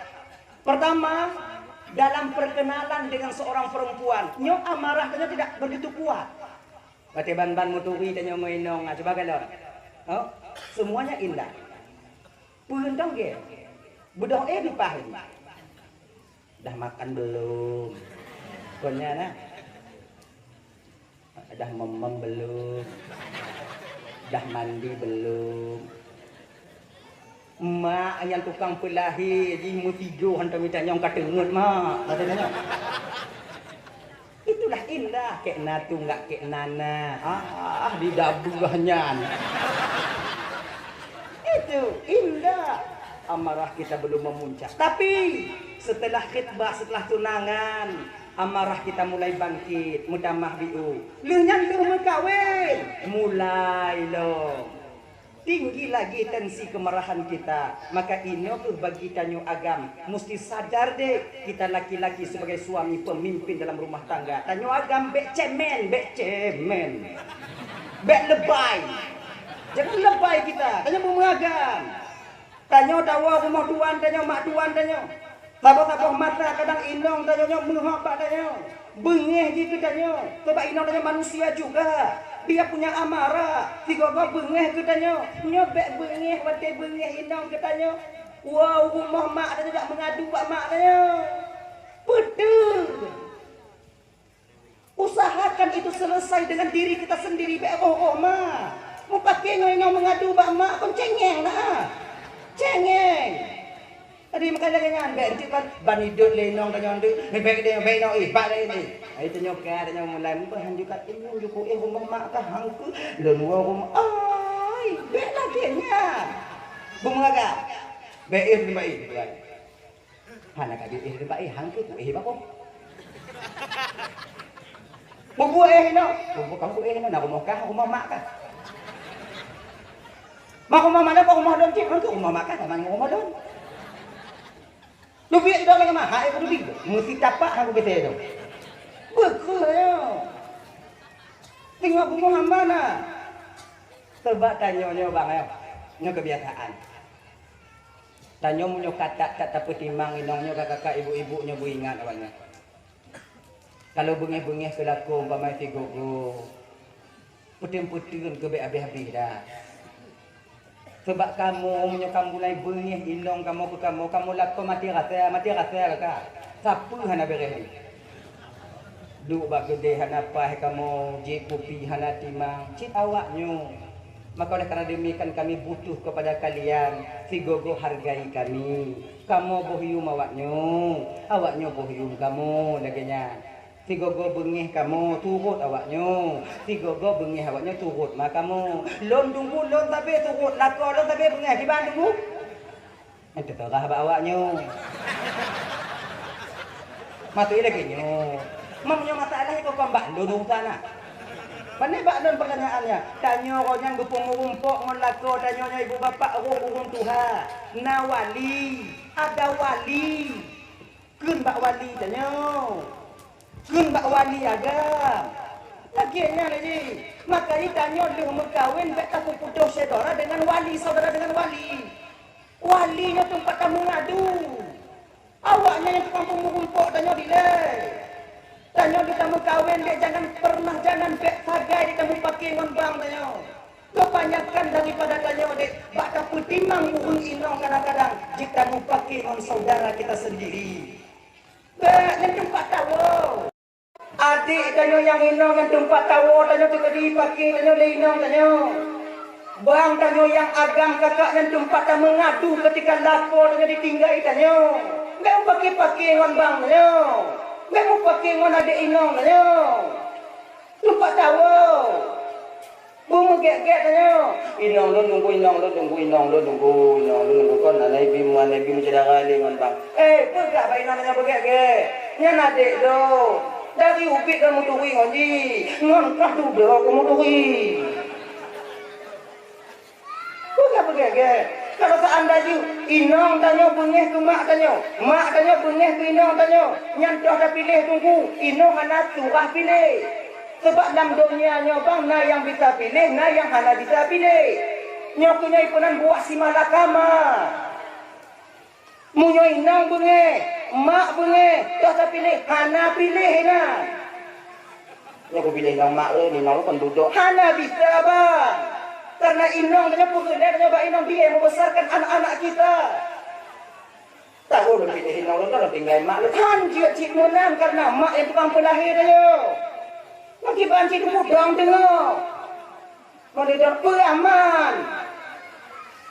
Pertama, dalam perkenalan dengan seorang perempuan, nyoe amarah tanyoe tidak begitu kuat. Watèe ban-ban meuturi tanyoe ngon inong, ah, cuba kalon. Oh, semuanya indah. Peue tong gèt? Beudôh éh leupah ini. Dah makan belum? Kon nyan nah. Dah memem belum? Dah mandi belum? Mak nyang tukang peulahé jih meusigoe hantom itanyong ka teungeut, Mak, kata nyan. Itulah indah, kek na tu enggak kek nana. Ah, di dabeuh nyan. Itu indah. Amarah kita belum memuncak. Tapi setelah khitbah, setelah tunangan, amarah kita mulai bangkit, meutamah biu. Lheueh nyan lheueh meukawen, mulai lom. Tinggi lagi tensi kemarahan kita. Maka inoe kheueh bagi tanyoe agam musti sadar deh, kita laki-laki sebagai suami pemimpin dalam rumah tangga. Tanyoe agam bèk cemen, bèk cemen. Bèk lebai. Jangan lebai kita. Tanyoe beumeugam. Tanyoe tawoe rumoh tuan tanyoe, mak tuan tanyoe. Saboh-saboh masa kadang inong tanyoe nyoe meuhok bak tanyoe. Beungèh jih keu tanyoe. Sabab inong tanyoe manusia juga. Dia punya amarah. Sigoe-goe beungèh keu tanyoe. Nyoe bèk beungèh watèe beungèh inong keu tanyoe. Woe u rumoh mak tanyoe jak meungadu bak mak tanyoe. Beutôi. Usahakan itu selesai dengan diri kita sendiri, bèk roh-roh mak. Mupaki ngon inong meungadu bak mak kon cengeng na. Cengeng. Jadi makanya lagèe nyan, bèk enteuk ban, ban idot lé inong tanyoe enteuk. Bèk deh, bèk inong, eh, bak deh ni. Ai tanyoe ka, tanyoe mulai meubahan juga, eh, nyoe jukuk, eh, rumoh mak ka hangkeu. Lôn woe rumoh. Ai, bèk lagèe nyan. Beumeuraga. Bèk, eh, bèk, eh, bèk. Hana ka jeuet éh nibak éh, hang keuh kuéh bak boh. Bubuk éh inoe, bubuk kamoe kuéh inoe, na rumoh kah, rumoh mak kah? Mak rumoh mak lôn, rumoh lôn cit, hang keuh rumoh mak kah, sama ngon rumoh lôn. Teubiet idong lagèe mahai, teubiet. Meusi tapak hang keuh beuté tu. Beukreueh nyoe. Teungoh bumoe hamba na. Coba tanyoe nyoe bang, ayo. Nyoe kebiasaan. Tanyoe meunyoe ka that-that tapeutimang inong nyoe ka kakak ibu-ibu nyoe beuingat awak nyoe. Kalau beungéh-beungéh keu lakoe umpama sigoe-goe, Peuteun-peuteun keu bék habéh-habéh dah. Sabab kamoe meunyoe kamoe mulai beungéh inong kamoe keu kamoe, kamoe lakoe maté rasa, maté rasa ka. Sapeue hana beureh jih. Duek bak keudè hana paih kamoe, jieb kupi hana timang, cit awaknyoe. Maka oleh karena demikian kami butuh kepada kalian, sigoe-goe hargai kami. Kamoe boh yuem awaknyoe, awaknyoe boh yuem kamoe, lagèe nyan. Sigoe-goe beungéh kamoe, turot awaknyoe. Sigoe-goe beungéh awaknyoe, turot ma kamoe. Lôn tunggu, lôn sabe turot, lakoe lôn sabe beungéh, kiban tunggu. Nyan teupeugah bak awaknyoe. Maksud lagèe nyoe. Meunyoe masalah nyoe kon bak lôn urusan na. Pane bak lôn pertanyaan nyan. Tanyoe nyan geupeumeurumpok ngon lakoe tanyoe nyan ibu bapak ureueng-ureueng tuha. Na wali, ada wali. Kheun bak wali tanyoe. Kheun bak wali agam. Lagèe nyan lé jih. Maka jih tanyoe lheueh meukawen bèk tapeuputôh syedara deungon wali, saudara deungon wali. Wali nyoe teumpat tameungadu. Awaknyan nyang tukang peumeurumpok tanyoe dilèe. Tanyoe lheueh tameukawen dek, jangan pernah, jangan bèk sagai dek tameupaké ngon bang tanyoe. Kebanyakan daripada tanyoe dek bak tapeutimang ureueng inong kadang-kadang jeuet tameupaké ngon saudara kita sendiri. Bèk, nyan teumpat tawoe. Adék tanyoe nyang inong nyan teumpat tawoe tanyoe teuka jipaké tanyoe lé inong tanyoe. Bang tanyoe nyang agam kakak nyan teumpat tameungadu keutika lakoe tanyoe ditinggai tanyoe. Bèk meupaké-paké ngon bang tanyoe. Bèk meupaké ngon adék inong tanyoe. Teumpat tawoe. Beumeugét-gét tanyoe. Inong lôn tunggu, inong lôn tunggu, inong lôn tunggu, inong lôn tunggu. Kon aneuk bim, aneuk bim syedara lé ngon bang. Eh, peugah bak inong tanyoe beugét-gét. Nyan adék lôn. Dari ubit lôn meuturi ngon jih. Ngon kah dudoe keu meuturi. Peugah beugét-gét. Kalau seandai jih inong tanyoe beungéh keu mak tanyoe, mak tanyoe beungéh keu inong tanyoe, nyan toh tapiléh tunggu, inong hana surah piléh. Sabab lam donya nyoe bang na nyang bisa piléh, na nyang hana bisa piléh. Nyoe keuh nyoe ipeunan buah si malakama. Meunyoe inong beungéh, mak beungéh, toh tapiléh, hana piléh inan. Nyoe kupiléh inong mak lôn, inong lôn kon dudoe. Hana bisa bang. Karena inong tanyoe peugeuh lé tanyoe bak inong dia yang membesarkan anak-anak kita. Tahu lôn piléh inong lôn, lôn tinggai mak lôn. Han jeuet cit meunan karena mak nyang tukang peulahé tanyoe. Meukiban cit mudong teungoh. Meunurot peue aman.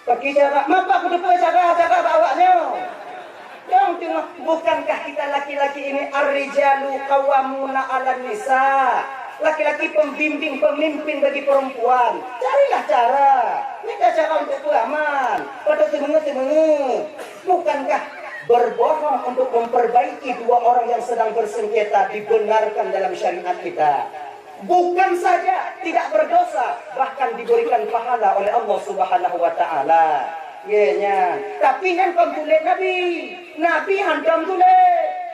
Bagi cara, mapa kuteupeu cara-cara bak awaknyoe? Dong teungoh, bukankah kita laki-laki ini ar-rijalu qawwamuna 'alan nisa? Laki-laki pembimbing, pemimpin bagi perempuan. Carilah cara. Mita cara untuk peue aman. Pada seungeue-seungeue. Bukankah berbohong untuk memperbaiki dua orang yang sedang bersengketa dibenarkan dalam syariat kita? Bukan saja tidak berdosa, bahkan diberikan pahala oleh Allah Subhanahu wa taala. Ye nyan. Tapi nyan kon tulék Nabi. Nabi hantom tulék.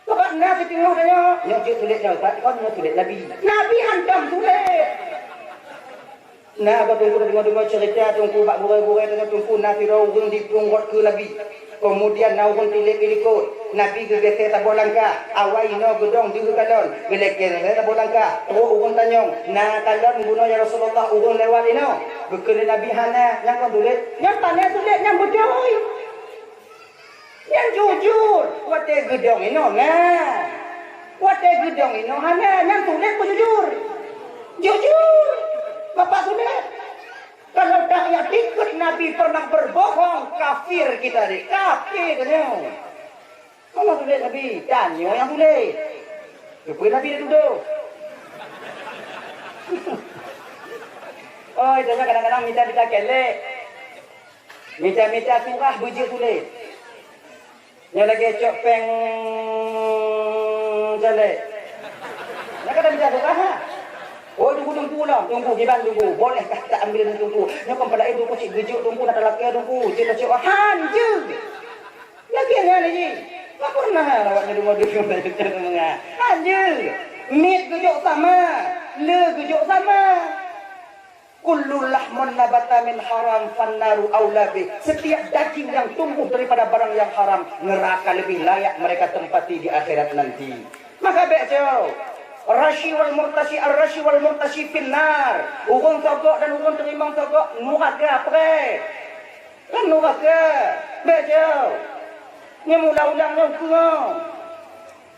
Coba na siteungoh tanyoe, nyoe jeuet tulék nyoe, kon nyoe tulék Nabi. Nabi hantom tulék. Na bak teungku deungoe-deungoe ceurita teungku bak gurée-gurée tanyoe teungku na sidroe ureuëng dipeureuet keu Nabi. Keumudian na ureuëng tilék dilikot. Nabi geugeuséh saboh langkah. Awai inoe geudong deuh kalon. Geulakée saboh langkah. Trok ureuëng tanyong, "Na kalon bunoe ya Rasulullah ureuëng lewat inoe?" Geukheun lé Nabi, "Hana." Nyang kon tulék? Nyang hana tulék nyang beutôi. Nyang jujur, watée geudong inoe na. Watée geudong inoe hana, nyang tulék beujujur. Jujur, Bapak tulék. Kalau tak ya ikut Nabi pernah berbohong, kafir kita ni, kafir ni. Kalau tulék Nabi, tanyoe nyang tulék. Lepas Nabi dah tuduh. Oh, itu kadang-kadang minta kita kelek. Mita-mita surah beujeuet tuléh. Nyoe lagée cok péng jalek. Nyoe ka mita surah, ha? Oh, tunggu, tunggu lah. Tunggu, kiban tunggu. Bolehkah kita ambil ni tunggu? Nyoe kon pada itu kucik geujok tunggu, nak talakée tunggu. Jeuet cok, han jeuet. Lagée nyan lagée. Tak pernah awak nyoe deungoe-deungoe. Han jeuet. Miet geujok sama. Le geujok sama. Kullu lahmun nabata min haram fannaru aula bih. Setiap daging yang tumbuh daripada barang yang haram, neraka lebih layak mereka tempati di akhirat nanti. Maka bék cok. Ar-rasyi wal murtasyi, ar-rasyi wal murtasyi finnar. Ureuëng sogok dan ureuëng teurimong sogok nuraka preh. Kan nuraka. Bék jauh. Nyang ulang-ulang nyoe keuh.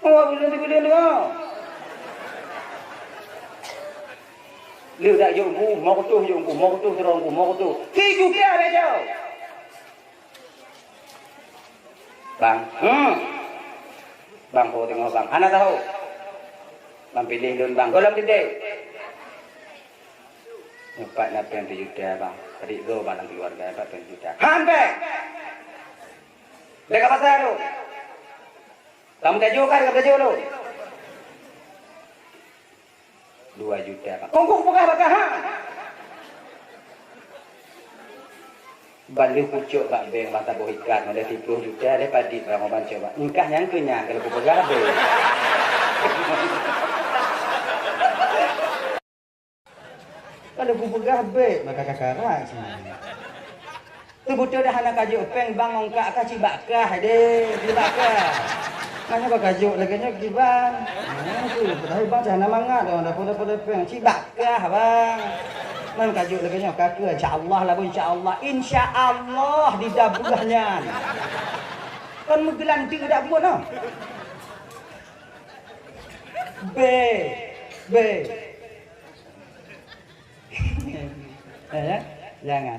Nyoe buleuen-buleuen nyoe. Lheueh dak jok ku, mo kutuh jok ku, mo kutuh sidroe ku, mo kutuh. Tiga juta bék jauh. Bang. Hmm. Bang, ho teungoh bang. Hana tahu. Bang piléh lôn bang. Gohlom teuntèe. Nyoe pat na péng sijuta bang. Adik goe bang lam keuluwarga pat péng sijuta. Han péng. Bèk ka pasai lôn. Kamu tajok kan, kamu tajok lôn. Dua juta. Kongkong peugah bagaih, ha? Ban lheueh kucok bak bank mata boh ikat, ada tiga puluh juta, ada padik barang orang coba. Engkah nyang keu nyan kalau kupeugah bèk. Kalau kupeugah bèk, maka kakarak sini. Teubeutôi dah hana kajok péng bang ongkak ka cibak kah deh, cibak kah. Nanya kau kajok lagèe nyoe kiban. Nah, tu, padahai bang cah hana mangat dah, dah pola-pola péng. Cibak kah bang. Nan kajok lagèe nyoe ka keu insya Allah lah, insya Allah. Insya Allah didabeuh nyan. Kan meugeulante dak buet noh. Bèk, bèk. Eh, ya? Jangan.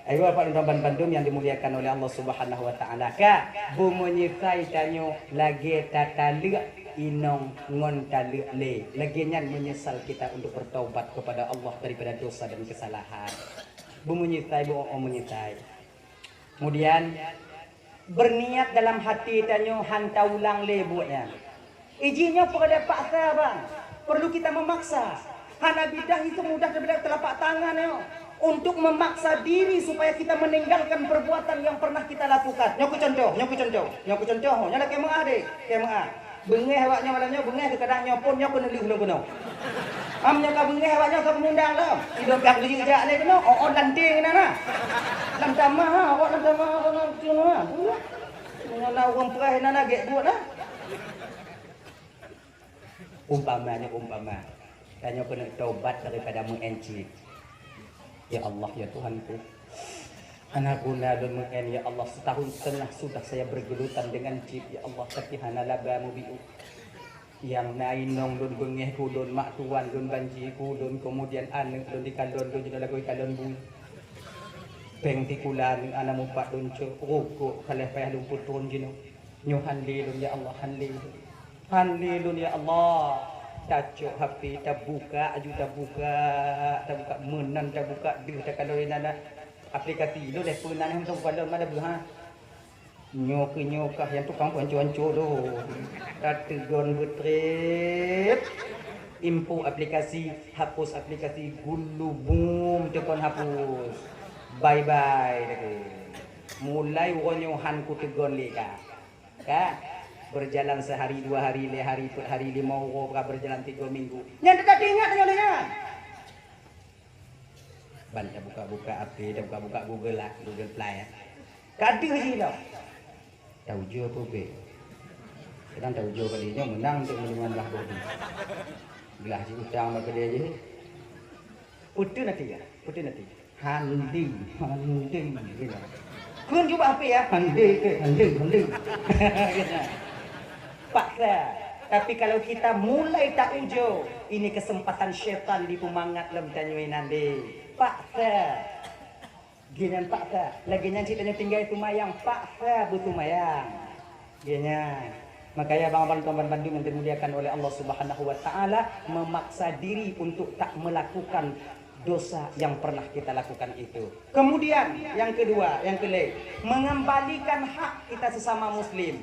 Ayo, Bapak dan Teman bandum yang dimuliakan oleh Allah Subhanahu wa Taala. Ka, beumeunyeusai tanyoe lagèe tataleuek inong ngon taleuek lé. Lagèe nyan menyesal kita untuk bertaubat kepada Allah daripada dosa dan kesalahan. Beumeunyeusai, beu-, oh, meunyeusai. Kemudian, berniat dalam hati tanyoe han taulang lé buet nyan. Iji nyoe peureulèe paksa, bang. Perlu kita memaksa. Hana bidah itu mudah daripada telapak tangan nyoe. Untuk memaksa diri supaya kita meninggalkan perbuatan yang pernah kita lakukan. Nyoe keu contoh, nyoe keu contoh, nyoe keu contoh, nyoe lakèe meu'ah deh, lakèe meu'ah. Beungèh awak nyoe malam nyoe, beungèh keu kadang nyoe phôn nyoe keuneulheueh lôn keunoe. Am nyoe ka beungèh awak nyoe ka meungundang lom. Idong pih geujak lé keunoe, oh, oh, lanting na na. Lam tamah ha, awak lam tamah, awak lam tamah ha. Nyoe na ureueng preh na na gèt buet na. Umpama nyoe umpama. Tanyoe keuneuk tobat daripada meu'en cit. Ya Allah, ya Tuhanku. Hana guna lôn meu'en, ya Allah. Setahun setengah sudah saya bergelutan dengan cit, ya Allah, tapi hana laba mubiu. Nyang na inong lôn beungèh keu lôn, mak tuan lôn banci keu lôn, kemudian aneuk lôn dikalon lôn jinoe lagoe kalon bui. Péng sikula aneuk hana mupat lôn cok, rukok ka lheueh payah lôn peutrôn jinoe. Nyoe han lé lôn, ya Allah, han lé lôn. Han lé lôn, ya Allah. Tacok H P, tabuka, aju tabuka, tabuka meunan, tabuka deuh, takalon inan aplikasi. Lôn lé peunan hana meukalon, mana beuh, ha? Nyoe keu nyoe kah nyang tukang peuhanco-hanco lôn. Tateugon beutrép. Info aplikasi, hapus aplikasi, gulubum teukon hapus. Bye bye lagèe. Mulai uroe nyoe han kuteugon lé ka. Ka? Berjalan sehari, dua hari, lhèe hari, peuet hari, lima uroe, ka berjalan tiga minggu. Nyan teutab teuingat nyoe lé nyan. Ban tabuka-buka H P, tabuka-buka Google lah, Google Play, ya. Ka deuh jih lom. Taujoe peubeh. Kadang taujoe kali nyoe meunang untuk meunyoe blah bodi. Blah jih utang bak keudè jih. Peuteuh nanti ya, peuteuh nanti. Handi, handi, gitu. Kheun jubah H P ya, handi, handi, handi. Paksa. Tapi kalau kita mulai taujoe, ini kesempatan syaitan dipeumangat lom tanyoe nanti. Paksa. Geuh nyan paksa. Lagèe nyan cit tanyoe tinggai seumayang, paksa beuseumayang. Geuh nyan. Makanya bang-bang tuan bandum yang dimuliakan oleh Allah Subhanahu wa Taala, memaksa diri untuk tak melakukan dosa yang pernah kita lakukan itu. Kemudian, yang kedua, yang kelhèe, mengembalikan hak kita sesama muslim.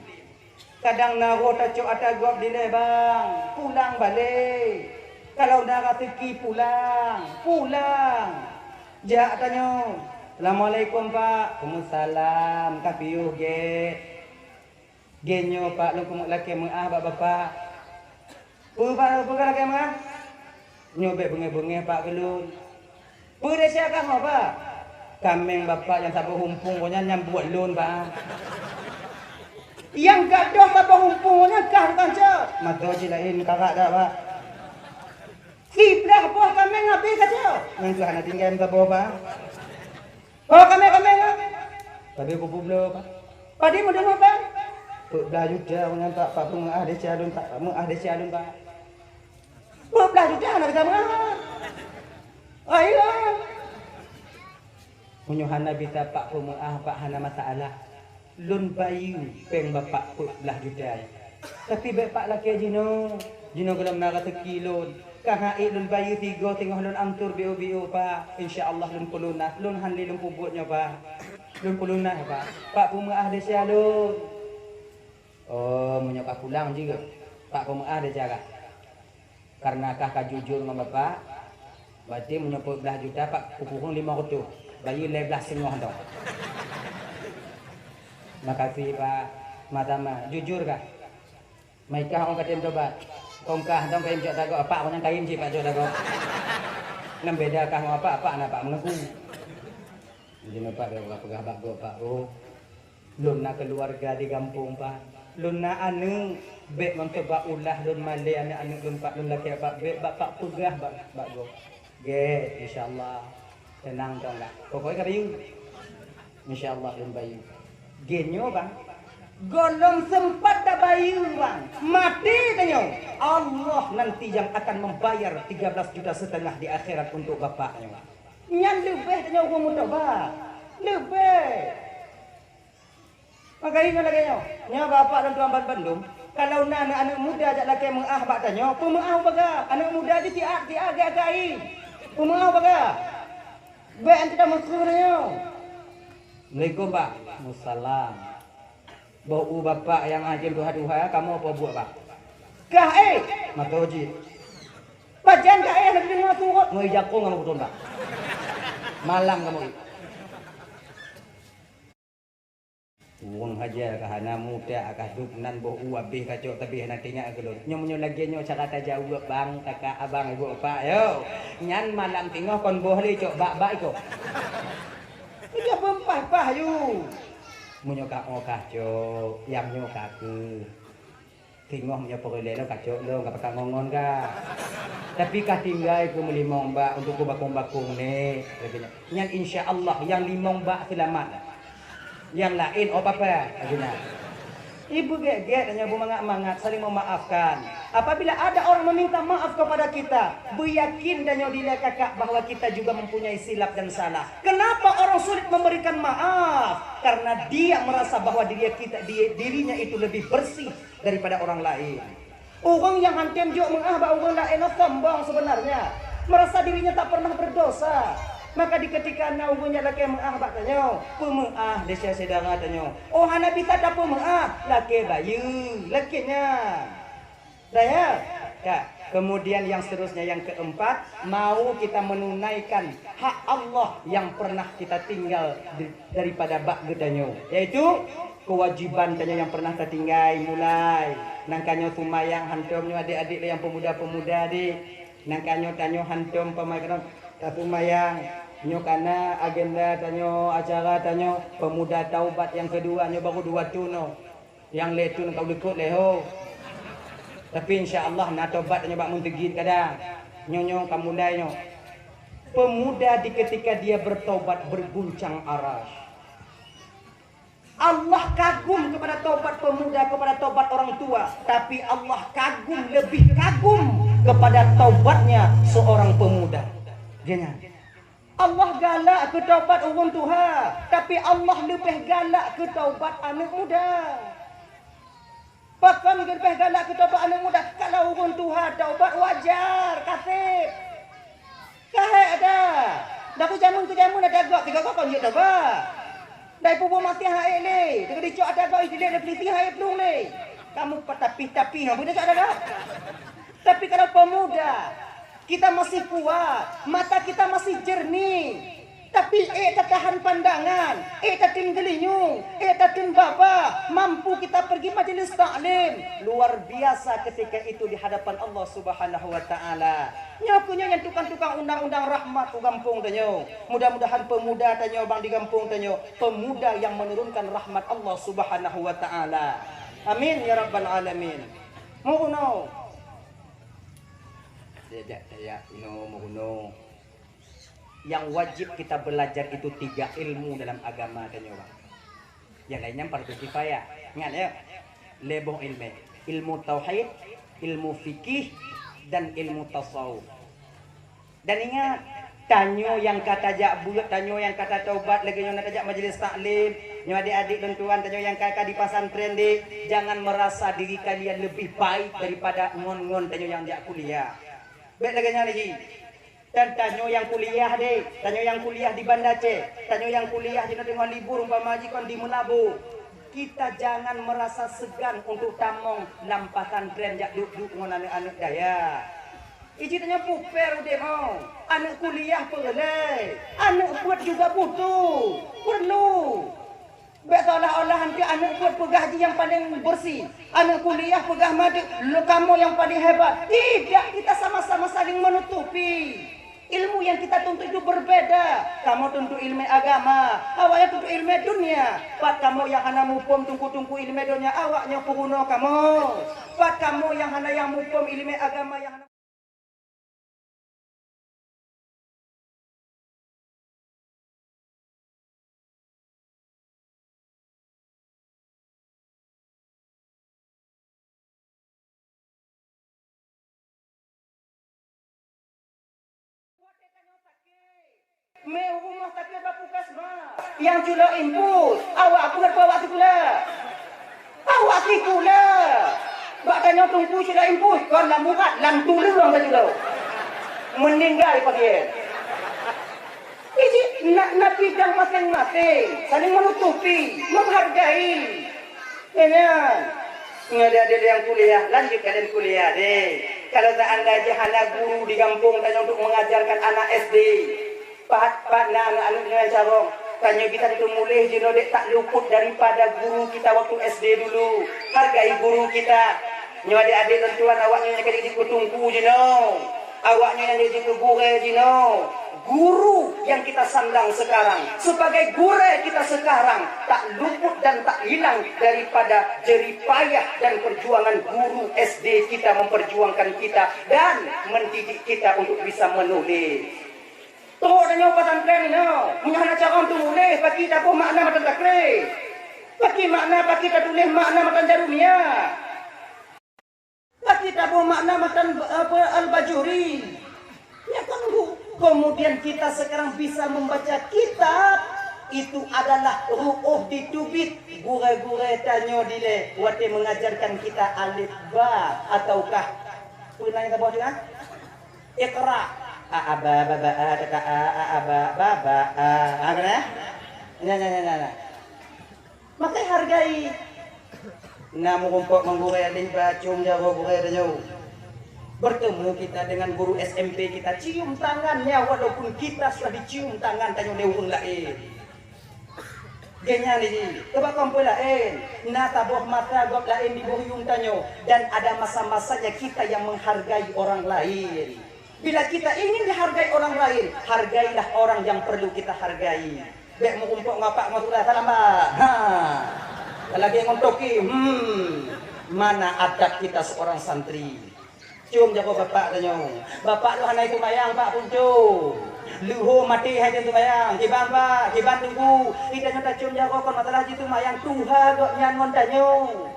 Kadang na roh tacok ata gob dilèe, bang, pulang balè. Kalau na raseuki pulang, pulang. Jak tanyoe, "Assalamualaikum, Pak." "Waalaikumsalam." Ka piôh gèt. "Gèt nyoe, Pak, lôn keuneuk lakèe meu'ah bak Bapak." "Peue, Pak, peue ka lakèe meu'ah?" "Nyoe bèk beungèh-beungèh, Pak, keu lôn." "Peue desya kah nyoe, Pak?" "Kaméng Bapak nyang saboh umpung gobnyan nyang buet lôn, Pak." "Nyang gadôh saboh umpung gobnyan kah tukang cok?" "Mantong cit laén, karak dak, Pak." Dah boh kaméng habéh ka teuh. Nyang keuh hana tinggai meusaboh, Pak. Boh kaméng-kaméng, Pak. Tapi kupeubloe, Pak. Padum meudeungoe, Pak? Peuet blah juta, meunyoe Pak, Pak peumeu'ah desya lôn, Pak. Peumeu'ah desya lôn, Pak. Peuet blah juta hana bisa meu'ah. Ayo. Meunyoe hana bisa Pak peumeu'ah, Pak, hana masalah. Lôn bayeue péng Bapak peuet blah juta nyan. Tapi bèk Pak lakèe jinoe. Jinoe gohlom na raseuki lôn. Ka han ék lôn bayeue sigoe teungoh lôn atur biôh-biôh, Pak. Insya Allah lôn peulunas. Lôn han lé lôn peubuet nyoe, Pak. Lôn peulunas, Pak. Pak peumeu'ah desya lôn. Oh, meunyoe ka pulang jeuet. Pak peumeu'ah desya kah? Kareuna kah ka jujur ngon Bapak, berarti meunyoe peuet blah juta, Pak, kukureueng limong reutôh, bayeue lhèe blah seungoh dong. Makasih, Pak. Sama-sama. Jujur kah? Meukah ôn ka tem tobat? Kong kah dong kayém cok dagoe, Pak, kon nyang kayém cit, Pak, cok dagoe. Nyan beda kah ngon Bapak, Bapak na Pak meungaku. Jadi, Bapak, peugah bak gob, Pak, oh. Lôn na keuluwarga di gampông, Pak. Lôn na aneuk, bèk ngon teuba ulah lôn malèe aneuk-aneuk lôn, Pak, lôn lakèe, Pak, bèk Bapak peugah bak, bak gob. Gèt, insya Allah. Teunang dong lah. Pokoknya ka bayeue. Insya Allah lôn bayeue. Gèt nyoe, Bang. Gohlom seumpat tabayeue, Bang. Maté tanyoe. Allah nanti yang akan membayar tiga belas juta setengah di akhirat untuk Bapak nyoe. Nyan leubeh tanyoe ureueng meutobat. Leubeh. Maka ingat lagèe nyoe, nyoe bapak dan tuan bandum, kalau na aneuk-aneuk muda jak lakèe meu'ah bak tanyoe, peumeu'ah baga. Aneuk muda jih siat-siat gaya-gaya. Peumeu'ah baga. Bèk anti tameukeu nyoe. Assalamualaikum, Pak. Waalaikumsalam. Boh u bapak nyang ajem tuha-tuha, kamoe apa buet, Pak? Kah éh? Mata jih. Pajan kah éh lagèe deungoe surot? Ngoi jakong kamoe beutôi, Pak. Malam kamoe. Ureueng haja ka hana muda ka duek nan boh u abéh kacok tabéh hana teuingat keu lôn. Nyoe meunyoe lagèe nyoe cara tajaweueb bang, kakak, abang, ibu, bapak, yo. Nyan malam teungoh kon boh lé cok bak-bak iko. Ija beumpah-pah yu. Meunyoe ka oh kacok, nyang nyoe ka keu. Teungoh meunyoe peureulèe lôn kacok lôn ka pakat ngon-ngon ka. Tapi ka tinggai keu meulimong bak untuk keu bakong-bakong nè. Nyan insya Allah nyang limong bak seulamat. Nyang laén oh papa, artinya. Ibu gét-gét hanya beumangat-mangat saling memaafkan. Apabila ada orang meminta maaf kepada kita, beuyakin dan nyoe dilèe kakak bahwa kita juga mempunyai silap dan salah. Kenapa orang sulit memberikan maaf? Karena dia merasa bahwa diri kita, di-, dirinya itu lebih bersih daripada orang lain. Ureueng nyang han tem jok meu'ah bak ureueng laén nyoe sombong sebenarnya, merasa dirinya tak pernah berdosa. Maka di ketika na ureueng nyang lakèe meu'ah bak tanyoe, peumeu'ah desya syedara tanyoe. Oh hana bisa tapeumeu'ah, lakèe bayeue, lakèe nyan. Dah ya? Ya. Kemudian yang seterusnya, yang keempat, mau kita menunaikan hak Allah yang pernah kita tinggal di-, daripada bak geutanyoe, yaitu kewajiban tanyoe nyang pernah tatinggai mulai. Nangka nyoe seumayang hantom nyoe adék-adék lé nyang peumuda-peumuda deh. Nangka nyoe tanyoe hantom peumaikron taseumayang. Nyoe kana agenda tanyoe, acara tanyoe peumuda taubat nyang keudua nyoe baru dua thon nyoe. Nyang lhèe thon ka likot lé ho. Tapi insya Allah na taubat tanyoe bak meunteugin kada. Nyoe nyoe ka mulai nyoe. Pemuda di ketika dia bertaubat berguncang arasy. Allah kagum kepada taubat pemuda, kepada taubat orang tua, tapi Allah kagum, lebih kagum kepada taubatnya seorang pemuda. Geunya. Allah galak keu taubat ureueng tuha, tapi Allah leubeh galak keu taubat aneuk muda. Pakon geubeh galak keu taubat aneuk muda? Kalau ureueng tuha taubat wajar, kaseb. Kahek ada. Dak keu jameun, keu jameun ada gok, tiga gok kon jeuet taubat. Dai pubuh mati hai lé, tiga dicok ada gok, idilee dari polisi hai plueng lé. Kamu patapih-tapih, ha, budak ada gok. Tapi kalau pemuda, kita masih kuat, mata kita masih jernih. Tapi ék tatahan pandangan, ék tateun geulinyueng, ék tateun babah, mampu kita pergi majelis taklim. Luar biasa ketika itu di hadapan Allah Subhanahu wa Ta'ala. Nyoe keuh nyoe nyang tukang-tukang undang-undang rahmat u gampông tanyoe. Mudah-mudahan pemuda tanyoe bang di gampông tanyoe, pemuda yang menurunkan rahmat Allah Subhanahu wa Ta'ala. Amin ya rabbal alamin. Mohon. Jak, jak, inoe meurunoe. Yang wajib kita belajar itu tiga ilmu dalam agama tanyoe, Bang. Yang lainnya fardu kifayah. Ingat ya. Lhèe boh ilmu. Ilmu tauhid, ilmu fikih, dan ilmu tasawuf. Dan ingat, tanyoe nyang ka tajak buet, tanyoe nyang ka tatobat, lagèe nyoe na tajak majelis taklim, nyoe adik-adik lôn tuan, tanyoe nyang ka, ka di pesantren deh, jangan merasa diri kalian lebih baik daripada ngon-ngon tanyoe nyang jak kuliah. Bèk lagèe nyan lagi. Dan tanyoe nyang kuliah deh, tanyoe nyang kuliah di Banda Aceh, tanyoe nyang kuliah di teungoh libur umpama jih kon di Meulaboh. Kita jangan merasa segan untuk tamong lam pesantren jak duek-duek ngon aneuk-aneuk dayah. Iji tanyoe puper udép nyoe. Aneuk kuliah peureulèe. Aneuk beuet juga butuh. Perlu. Bèk seolah-olah nanti aneuk beuet peugah jih nyang paleng beureusi. Aneuk kuliah peugah madeuek, lo kamoe nyang paleng hebat. Tidak, kita sama-sama saling menutupi. Ilmu yang kita tuntut itu berbeda. Kamoe tuntut ilmu agama, awaknyan tuntut ilmu dunia. Pat kamoe nyang hana muphom teungku-teungku ilmu dunia, awaknyan peurunoe kamoe. Pat kamoe nyang hana nyang muphom ilmu agama nyang hana Meurumoh sakét bak puskesmas. Nyang culok infus, awak peuet peu awak sikula. Awak sikula. Bak tanyoe teungku culok infus, kon lam urat, lam tuleueng ka culok. Meninggal pasien. Iji na, na bidang masing-masing, saling menutupi, menghargai. Nyan, nyoe adik-adik nyang kuliah, lanjut kalian kuliah deh. Kalau seandainya hana guru di gampông tanyoe untuk mengajarkan anak S D, pat, pat na aneuk-aneuk nyoe carông, tanyoe bisa teumuléh jinoe dek tak luput daripada guru kita waktu S D dulu. Hargai guru kita. Nyoe adik-adik lôn tuan, awaknyoe nyang ka jeuet keu teungku jinoe. Awaknyoe nyang jeuet keu gurèe jinoe. Guru yang kita sandang sekarang, sebagai gurèe kita sekarang, tak luput dan tak hilang daripada jerih payah dan perjuangan guru S D kita memperjuangkan kita dan mendidik kita untuk bisa menulis. Trok tanyoe pesantren inoe, meunyoe hana carông teumuléh, pakri taboh makna matan takré. Pakri makna, pakri tatuléh makna matan jaroe mia. Pakri taboh makna matan, apa, Al-Bajuri. Ya kan, Bu? Kemudian kita sekarang bisa membaca kitab, itu adalah ru'uh di tubit gurèe-gurèe tanyoe dilèe watèe mengajarkan kita alif ba ataukah peue nan taboh tu, ha? Iqra. A, a, ba, ba, ba, a, ta, ta, a, a, a, ba, ba, ba, a. Ha, kan, eh? Nah, nah, nah, nah, nah. Maka hargai. Na meurumpok ngon gurèe alim ba, cium jaroe gurèe tanyoe. Bertemu kita dengan guru S M P kita, cium tangannya walaupun kita sudah dicium tangan tanyoe lé ureueng laén. Geuhnyan jih, coba kon peue laén, na saboh masa gob laén diboh yuem tanyoe, dan ada masa-masanya kita yang menghargai orang lain. Bila kita ingin dihargai orang lain, hargailah orang yang perlu kita hargai. Bèk meurumpok ngon apak ngon sudara, salam, Pak. Ha. Lagèe ngon toke, hmm. Mana adab kita seorang santri? Cium jaroe bapak tanyoe. Bapak tu hana seumayang, Pak, peucue. Leuhô maté hai tem seumayang. Kiban, Pak, kiban, Teungku. Kita nyoe tacium jaroe kon masalah jiseumayang, tuha gobnyan ngon tanyoe.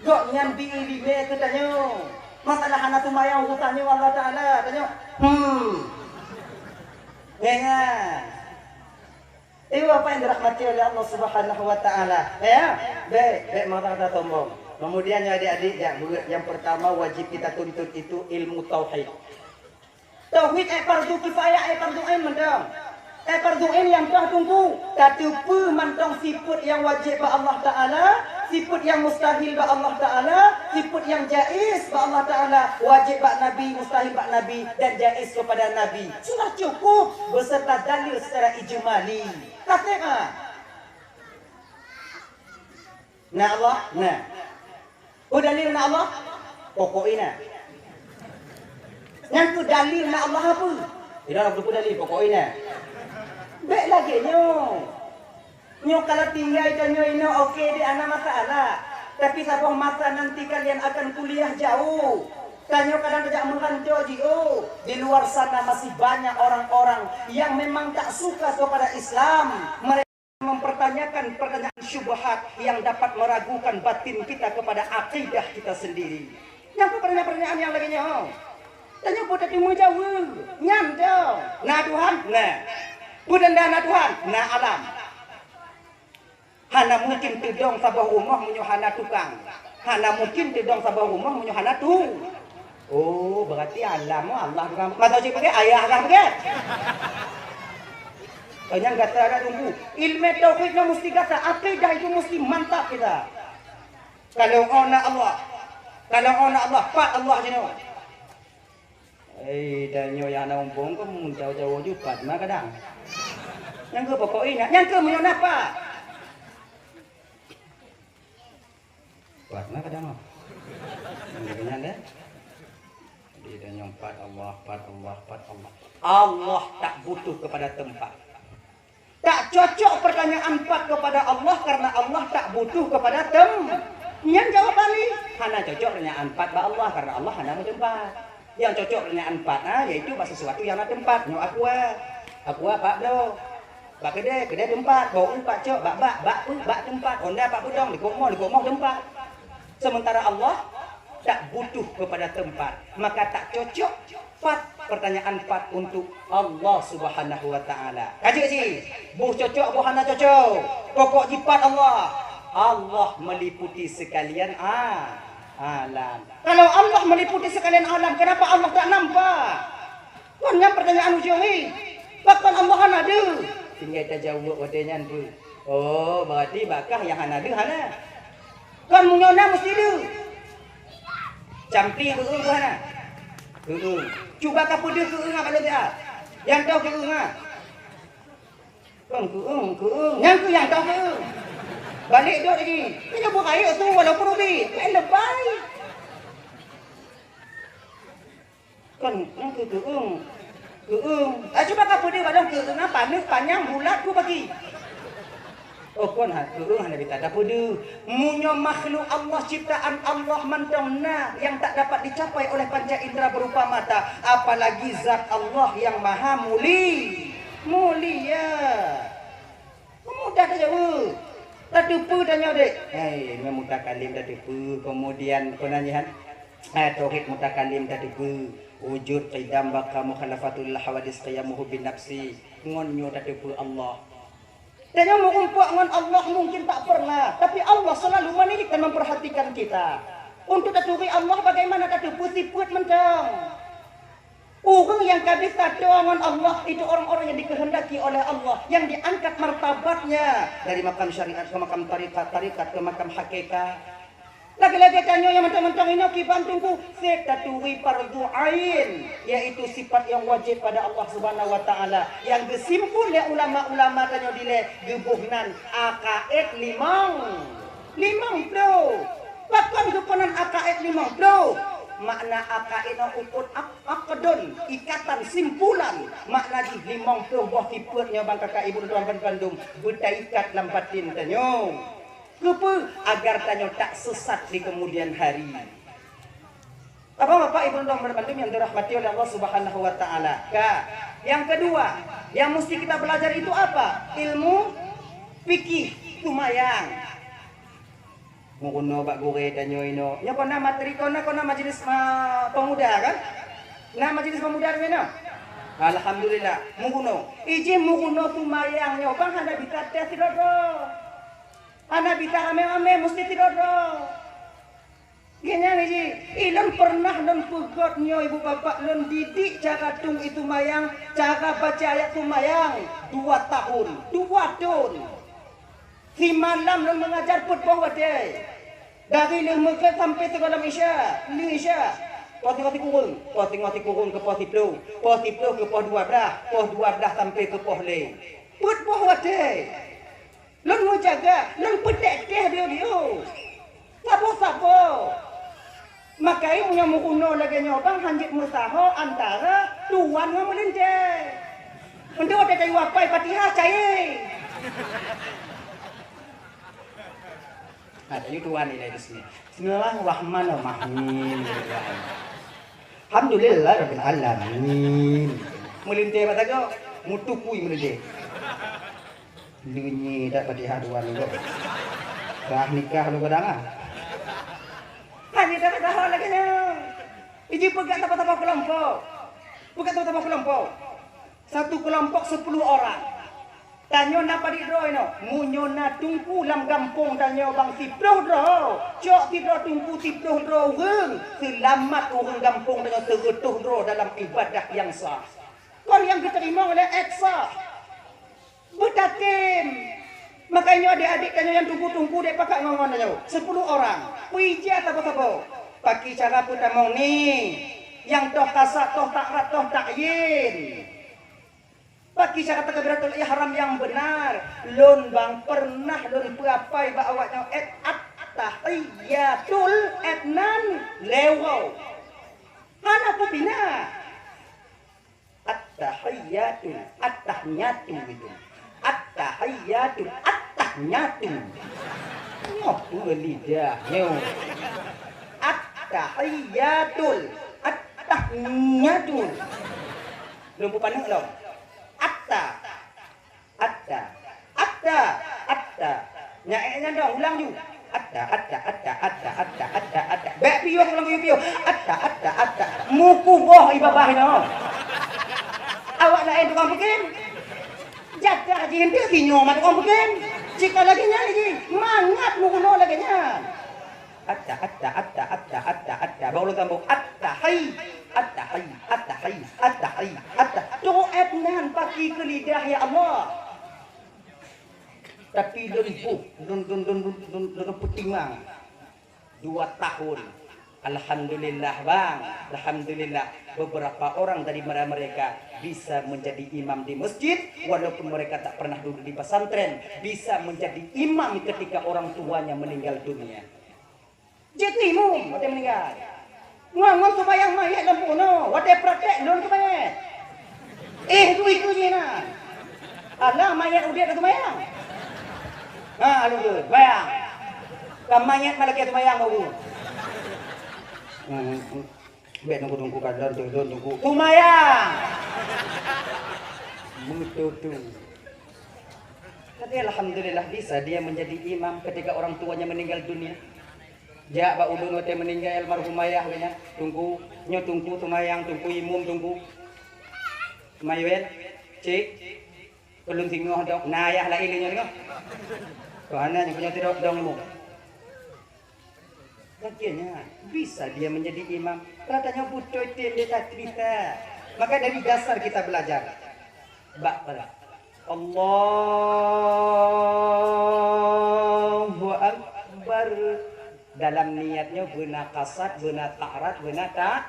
Gobnyan bi iéleumé keu tanyoe. Masalah hana seumayang urusan nyoe Allah Taala, tanyoe. Hmm. Nyan, nyan. Ibu Bapak yang dirahmati oleh Allah Subhanahu wa Taala, ya. Bèk, bèk marah dan sombong. Kemudian, ya, adik-adik, ya, yang pertama wajib kita tuntut itu ilmu tauhid. Tauhid, eh, fardu kifayah, eh, fardu ain mantong. Eh, fardu ain nyang toh teungku, tateupeue mantong sifeuet nyang wajéb bak Allah Taala, sifeuet nyang mustahil bak Allah Taala, sifeuet nyang jaiz bak Allah Taala, wajéb bak Nabi, mustahil bak Nabi, dan jaiz kepada Nabi. Sudah cukup beserta dalil secara ijmali. Ka sép, ha? Na Allah? Na. Peue dalil na Allah? Pokok inan. Nyan keuh dalil na Allah apa? Inan apa dalil pokok inan? Bèk lagèe nyoe. Nyoe kalau tinggai tanyoe inoe oke deh, hana masalah. Tapi saboh masa nanti kalian akan kuliah jauh. Tanyoe kadang tajak meuhanco jih, oh, di luar sana masih banyak orang-orang yang memang tak suka kepada Islam. Mereka mempertanyakan pertanyaan syubhat yang dapat meragukan batin kita kepada akidah kita sendiri. Nyang peue pertanyaan-pertanyaan nyang lagée nyoe? Tanyoe peue tateumé jaweueb? Nyan dong. Na Tuhan? Na. Peue tanda na Tuhan? Na alam. Hana mungkin teudong saboh rumoh meunyoe hana tukang. Hana mungkin teudong saboh rumoh meunyoe hana tu. Oh, berarti alam, oh, Allah tukang. Masa cit pakai ayah tukang pakai. Oh, nyang gata ada tunggu. Ilmu tauhid nyoe mesti gata, akidah itu mesti mantap kita. Kalau ona Allah, kalau ona Allah, pat Allah jinoe. Eh, tanyoe nyang na umpung keu meujaweub-jaweub ju pat ma kadang. Nyang keu pokok ingat, nyang keu meunyoe napa? Pat ma kadang, oh. Nyang keu nyan deh. Jadi tanyoe pat Allah, pat Allah, pat Allah. Allah tak butuh kepada tempat. Tak cocok pertanyaan pat kepada Allah karena Allah tak butuh kepada tem-, nyan jawaban ni. Hana cocok pertanyaan pat bak Allah karena Allah hana meuteumpat. Yang cocok pertanyaan pat, ha, yaitu bak sesuatu yang na teumpat. Nyoe aqua. Aqua pat bloe. Bak keudè, keudè teumpat. Bak u pat cok, bak bak, bak peue, bak teumpat. Honda pat peudong, likot moh, likot moh teumpat. Sementara Allah tak butuh kepada tempat, maka tak cocok pat, pertanyaan pat untuk Allah Subhanahu wa Ta'ala. Ka jeuet cit, boh cocok, boh hana cocok, pokok jipat Allah. Allah meliputi sekalian a-, alam. Kalau Allah meliputi sekalian alam, kenapa Allah tak nampak? Kon nyan pertanyaan ujong nyoe. Pakon Allah hana deuh? Tinggai tajaweueb watée nyan deuh. Oh, berarti bak kah nyang hana deuh hana. Kon meunyoe na meusti deuh. Campli keueung hana? Keueung. Cuba kapeudeuh keueung bak lôn siat. Nyang toh keueung ha. Kon keueung, keueung. Nyang keuh nyang toh keueung. Balek dot lagi. Nyoe buet rayeuk su walaupun ubit. Laén lebai. Kon, nyan keuh keueung. Keueung. Ah, cuba kapeudeuh bak lôn keueung, ah, paneuk, panyang, bulat, ku bagi. Oh, kon, ha, keueung hana bisa tapeudeuh. Meunyoe makhluk Allah, ciptaan Allah mantong na yang tak dapat dicapai oleh panca indera berupa mata, apalagi zat Allah yang maha muli-, mulia. Mudah tajaweueb. Tateupeue tanyoe dek. Hai, ngon mutakalim tateupeue, kemudian peunanyahan, eh, tauhid mutakalim tateupeue. Wujud, qidam, baqa, mukhalafatul lil hawadis, qiyamuhu bin nafsi. Ngon nyoe tateupeue Allah. Tanyoe meurumpok ngon Allah mungkin tak pernah, tapi Allah selalu menilik dan memperhatikan kita. Untuk taturi Allah bagaimana tateupeue sifeuet mantong. Ureuëng nyang ka bisa toe ngon Allah, itu orang-orang yang dikehendaki oleh Allah, yang diangkat martabatnya dari makam syariat ke makam tarekat, tarekat ke makam hakikat. Lagée-lagée tanyoe nyang mantong-mantong inoe kiban teungku, sit taturi fardu ain, yaitu sifat yang wajib pada Allah Subhanahu wa Taala, yang geusimpul lé ulama-ulama tanyoe dilée geuboh nan akaid limong. Limong ploh. Pakon geupeunan akaid limong ploh? Makna akaid nyoe ukut ak-, akdon, ikatan, simpulan. Makna jih limong ploh boh sifeuet nyoe bang kakak ibu tuan bandum beutaikat lam batin tanyoe. Keupeue? Agar tanyoe tak sesat di kemudian hari. Bapak-bapak, ibu dan bandum yang dirahmati oleh Allah Subhanahu wa Taala. Ka. Yang kedua, yang mesti kita belajar itu apa? Ilmu fikih, tumayang. Meurunoe bak gurée tanyoe inoe. Nyoe kona materi, kona, kona majelis ma-, pemuda kan? Na majelis pemuda di sana? Alhamdulillah, meurunoe. Ijih meurunoe tumayang nyoe bang hana bisa tes sidroe-droe. Hana bisa ramé-ramé, mesti sidroe-droe. Geuhnyan jih, ilôn pernah lôn peugöt nyoe ibu bapak, lôn didik cara tueng i tumayang, cara baca ayat tumayang dua tahun, dua thon. Simalam lôn mengajar peuet boh watée. Dari lheueh meugréb sampai sigohlom Isya, lheueh Isya. Poh singoh sikureueng, poh singoh sikureueng keu poh siploh, poh siploh keu poh dua blaih, poh dua blaih sampai keu poh lhée. Peuet boh watée. Lôn meujaga, lôn peutek-tek dieu-dieu. Saboh-saboh. Maka meunyoe meurunoe lagée nyoe bang hanjeuet meusaho antara tuan ngon meulintée. Untuk watée tayue apai Fatihah cai. Nah, tayue tuan ilée di sini. Bismillahirrahmanirrahim. Alhamdulillah rabbil alamin. Meulintèe bak sagoe, meutukui meulintèe. Leunye that Fatihah dua minggu. Kah nikah lôn kadang ah. Hana tapeugah lagèe nyoe. Iji peugah saboh-saboh keulompok. Peugah saboh-saboh keulompok. Satu kelompok sepuluh orang. Tanyoe na padit droe inoe. Meunyoe na teungku lam gampông tanyoe bang siplôh droe, cok sidroe teungku siplôh droe ureueng, seulamat ureueng gampông tanyoe seureutôh droe dalam ibadah nyang sah. Kon nyang geuteurimong lé ék sah. Beutatem. Makajih nyoe adék-adék tanyoe nyang teungku-teungku dek pakat ngon-ngon tanyoe. Sepuluh orang. Peuijeuet saboh-saboh. Paki cara peutamong ni. Nyang toh kasat, toh ta'rad, toh ta'yin. Bagi syarat takbiratul ihram nyang beunar, lôn bang pernah lôn peuapai bak awak nyoe, eh, at-tahiyyatul, eh, nan lewat. Hana kupinah. At-tahiyyatul, at-tahiyyatu gitu. At-tahiyyatul, at-tahiyyatu. Ngopo lidah nyoe? At-tahiyyatul, at-tahiyyatu. Lôn peupaneuk lom. Atta. Atta. Atta. Atta. Nyan, eh, nyan dong, ulang ju. Atta, atta, atta. Bèk piôh, ulang piôh-piôh. Atta, atta, atta. Meukuboh ié babah nyoe. Awak laén tukang peuken. Jadah jih eunteuk sinyoe mat tukang peuken. Cit ka lagèe nyan jih. Mangat meurunoe lagèe nyan. Atta, atta, atta. Baru lôn sambông. Atta, hai. Atta, hai. Atta, hai. Atta, hai. Atta. Doa nan paki keu lidah, ya Allah. Tapi lôn buh, lôn, lôn, lôn peutimang. Dua tahun. Alhamdulillah, bang. Alhamdulillah. Beberapa orang dari mereka bisa menjadi imam di masjid, walaupun mereka tak pernah duduk di pesantren, bisa menjadi imam ketika orang tuanya meninggal dunia. Jeuet keu imum watèe meuninggai. Ngon, ngon seumayang manyèt lam bunoe, watèe praktek lôn keu manyèt. Eh, tu ikeu jih na. Alah manyèt udép dah seumayang. Ha, lôn keu, seumayang. Ka manyèt malah lagèe seumayang baru. Hmm, hmm. Bèk nunggu-nunggu ka lôn, lôn nunggu. Seumayang. Beutôi tu. Tapi alhamdulillah bisa dia menjadi imam ketika orang tuanya meninggal dunia. Jak bak ulôn watèe meuninggai almarhum ayah geuh nyan, Teungku, nyoe Teungku seumayang, Teungku imum, Teungku. Mayuet, cik, keu lôn singoh dong, na ayah laén lé nyoe singoh. Keu hana nyoe, nyoe sidroe dong imum. Lagèe nyan, bisa dia menjadi imam. Rata nyoe beutôi tem dia tak bisa. Maka dari dasar kita belajar. Bak pala. Allahu Akbar. Dalam niat nyoe beuna kasat, beuna ta'rad, beuna ta-,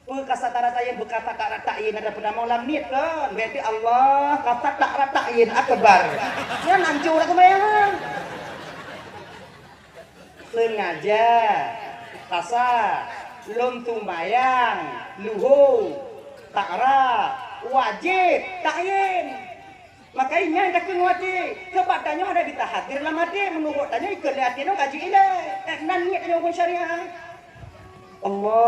peu kasat ta'rad ta'yin, beukasat ta'rad ta'yin ada peutamong lam niet kon. Berarti Allah kasat ta'rad ta'yin akbar. Nyan hancô dah seumayang. Seungaja, kasat, lôn seumayang luho, ta'rad, wajéb, ta'yin. Maka nyan ka keuh ngon até. Sabab tanyoe hana jitahadér lam até, meunurot tanyoe ikheun lé até nyoe ka jeuet ilée. Eh, nan niet tanyoe huköm syariat. Allah.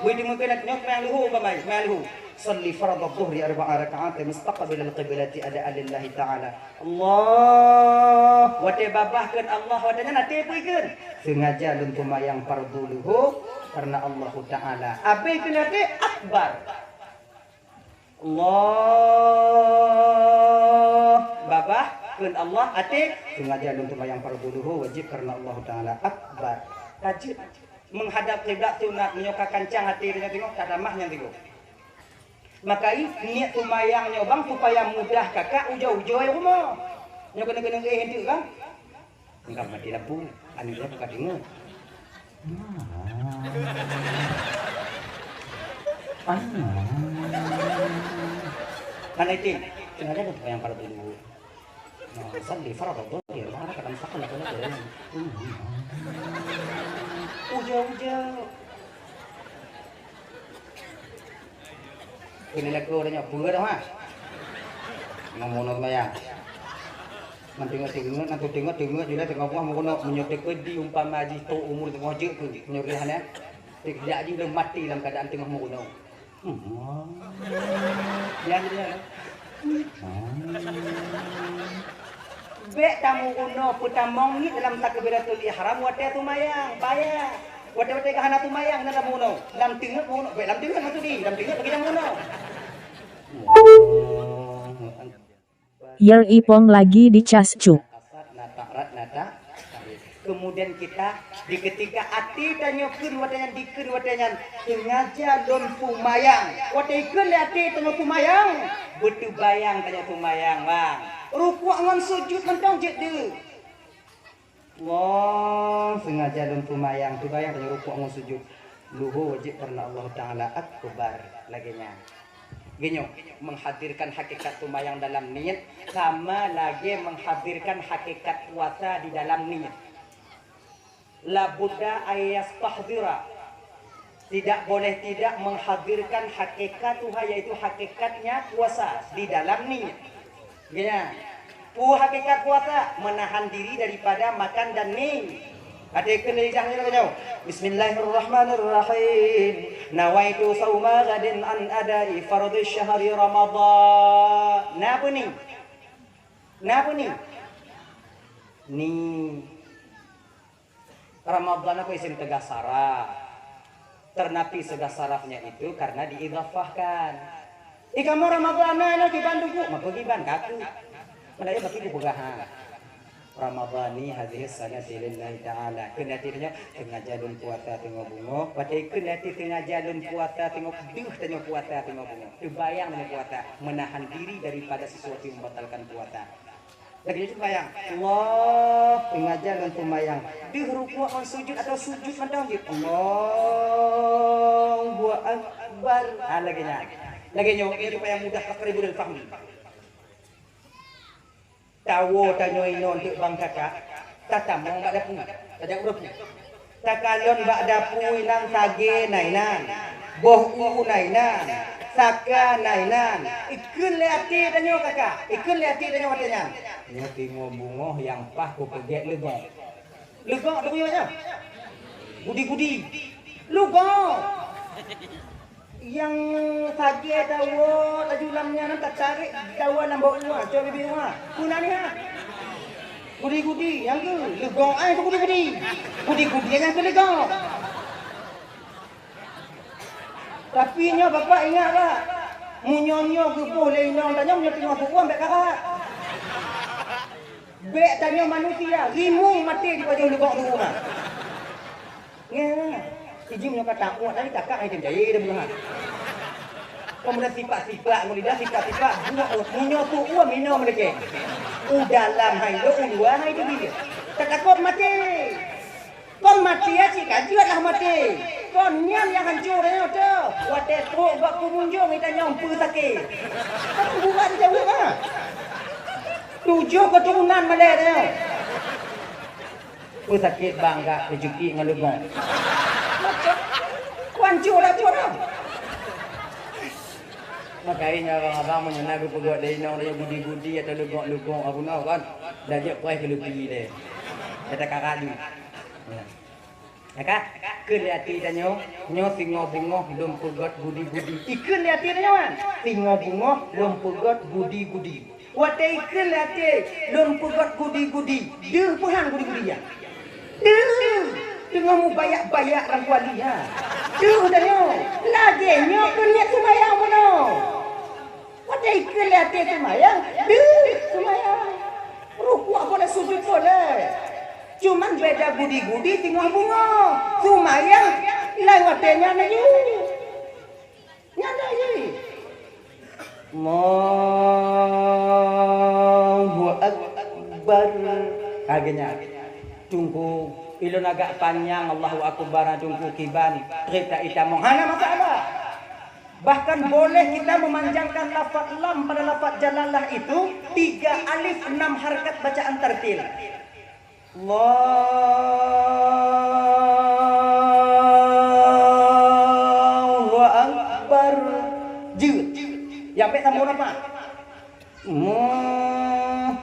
Bui teumeukeun nyoe seumayang luho umpama, seumayang luho. Shalli fardhadh dhuhri arba'a raka'atin mustaqbilal qiblati adaan lillahi ta'ala. Allah. Watée babah kheun Allah, watée nyan até peue ikheun? Seungaja lôn seumayang fardhu luho kareuna Allahu Ta'ala. Abéh kheun até akbar. Allah. Babah kheun Allah, até, seungaja lôn seumayang fardhu luho wajéb kareuna Allahu Ta'ala. Akbar. Ka jeuet. Meuhadab kiblat sunat, meunyoe ka kancang até tanyoe teungoh, ka tamah nyan teungoh. Maka i, niet seumayang nyoe bang supaya mudah kakak ujoe-ujoe rumoh. Nyoe keuneuk-keuneuk éh enteuk kan? Engkau mati lampu, aneuk nyoe buka teungoh. Mana itu? Sengaja untuk yang pada dulu. Nah, shalli fardhu dhuhri, mana kadang sakal aku nak jalan. Ujoe-ujoe. Kini lagu dah nyoe peue dah, ha? Ngomong nyoe seumayang. Teungoh-teungoh, na teungoh-teungoh, jula teungoh bunoe meurunoe. Meunyoe teukeudi umpama jih trok umur teungoh jeuet keu, meunyoe riah nyan, teujak jih lom maté lam keuadaan teungoh meurunoe. Hmm. Ya, ya. Hmm. Bék tameurunoe peutamong ngiet dalam takbiratul ihram watée seumayang, bahaya. Watée-watée ka hana seumayang, na tameurunoe. Lam teungoh meurunoe, bék lam teungoh maksud jih, lam teungoh bagi tameurunoe. Allahu Akbar. Yer Ipong lagi dicas cuk. Kemudian kita di ketika até tanyoe kheun watée nyan, dikheun watée nyan, sengaja lôn seumayang. Watée kheun lé até tanyoe seumayang, beuteubayang tanyoe seumayang, bang. Rukuk ngon sujud mantong jeuet deuh. Wah, sengaja lôn seumayang, seumayang tanyoe rukuk ngon sujud. Luhô wajéb karena Allah Taala akbar lagée nyan. Geunyoe, menghadirkan hakikat seumayang dalam niet sama lagée menghadirkan hakikat puasa di dalam niet. La budda an yastahdira. Tidak boleh tidak menghadirkan hakikat Tuhan, yaitu hakikatnya puasa di dalam niet. Geunya, peue hakikat puasa? Menahan diri daripada makan dan mi. Até kheun lidah nyoe nyoe. Bismillahirrahmanirrahim. Nawaitu sauma ghadin an adai fardhi syahri Ramadhan. Na peue ni? Na peue ni? Ni. Ramadhan apa isim teugah saraf? Teunapi seugah sarafnya itu karena diidhafahkan. Ih, kamoe Ramadhan na, na kiban duku, maka kiban kaku. Mana ya bagi kupeugah, ha. Ramadhani hadhihi sanati lillahi ta'ala. Kheun até tanyoe, sengaja lôn puasa teungoh beungoh. Watée kheun até sengaja lôn puasa teungoh deuh tanyoe puasa teungoh beungoh. Teubayang tanyoe puasa, menahan diri daripada sesuatu yang membatalkan puasa. Lagée nyoe seumayang. Allah, sengaja lôn seumayang. Deuh rukuk ngon sujud atau sujud mantong jih. Allahu Akbar. Ha, lagée nyan. Lagée nyoe, nyoe supaya mudah taqribul fahmi. Tawoe tanyoe inoe teuk bang kakak. Tatamong bak dapu. Tajak ureuëng. Takalon bak dapu inan sagée na inan, boh u na inan, saka na inan. Ikheun lé até tanyoe kaka, ikheun lé até tanyoe watée nyan. Nyoe teungoh beungoh nyang paih kupeugét leugok. Leugok teupeue nyoe? Gudi-gudi. Leugok. Nyang sagée tawoe laju lam nyan, tatarek tawoe lam bak uwa, cok bibit uwa. Peue na nyan? Gudi-gudi, nyang keu leugok ai keu gudi-gudi. Gudi-gudi nyang keu leugok. Tapi nyoe bapak ingat bak, meunyoe nyoe geuboh lé inong tanyoe meunyoe teungoh seuuem bék karat. Bék tanyoe manusia, rimueng maté di pajoh leubong teuma. Nyan, ijim nyoe ka tamuat tadi kakak hai tem jai dah beuneuha. Pemuda sipak-sipak, ngon lidah sipak-sipak, buak nyoe tu uwa mino meudeke. U dalam hai lo, u luwa hai tu dia. Tatakot maté. Kon maté cit ka jeuet lah maté. Kon nyan nyang hanco tanyoe tu. Watée trok bak pengunjung ita nyong peue sakét. Kan bukan jauh ah. Tujoh keturunan malée tanyoe. Peue sakét bang gak keujuki ngon leubong. Kuanco dah tu dah. Makajih abang-abang meunyoe na geupeugét lé inong lé gudi-gudi atau leubong-leubong apa na kan. Dah jeuet kueh keu leupi deh. Kata kara ju. Ya. Maka, kheun lé até tanyoe, nyoe singoh beungoh lôn peugét gudi-gudi. Ikheun lé até tanyoe, kan? Singoh beungoh lôn peugét gudi-gudi. Watée ikheun lé até lôn peugét gudi-gudi, deuh peuhan gudi-gudi nyan. Deuh, teungoh mubayak-bayak lam kuali nyan. Deuh tanyoe, lagée nyoe keuneuk seumayang bunoe. Watée ikheun lé até seumayang, deuh seumayang. Rukuk boleh, sujud boleh. Cuman beda gudi-gudi teungoh beungoh. Seumayang laén watée nyan laju. Nyan laju. Allahu Akbar. Lagée nyan. Teungku, ilôn agak panyang Allahu Akbar, teungku kiban. Trép ta itamong. Hana masalah. Bahkan boleh kita memanjangkan lafaz lam pada lafaz jalalah itu tiga alif enam harkat bacaan tartil. Allahu Akbar. Jeuet. Nyang bék sambung apa? Hmm.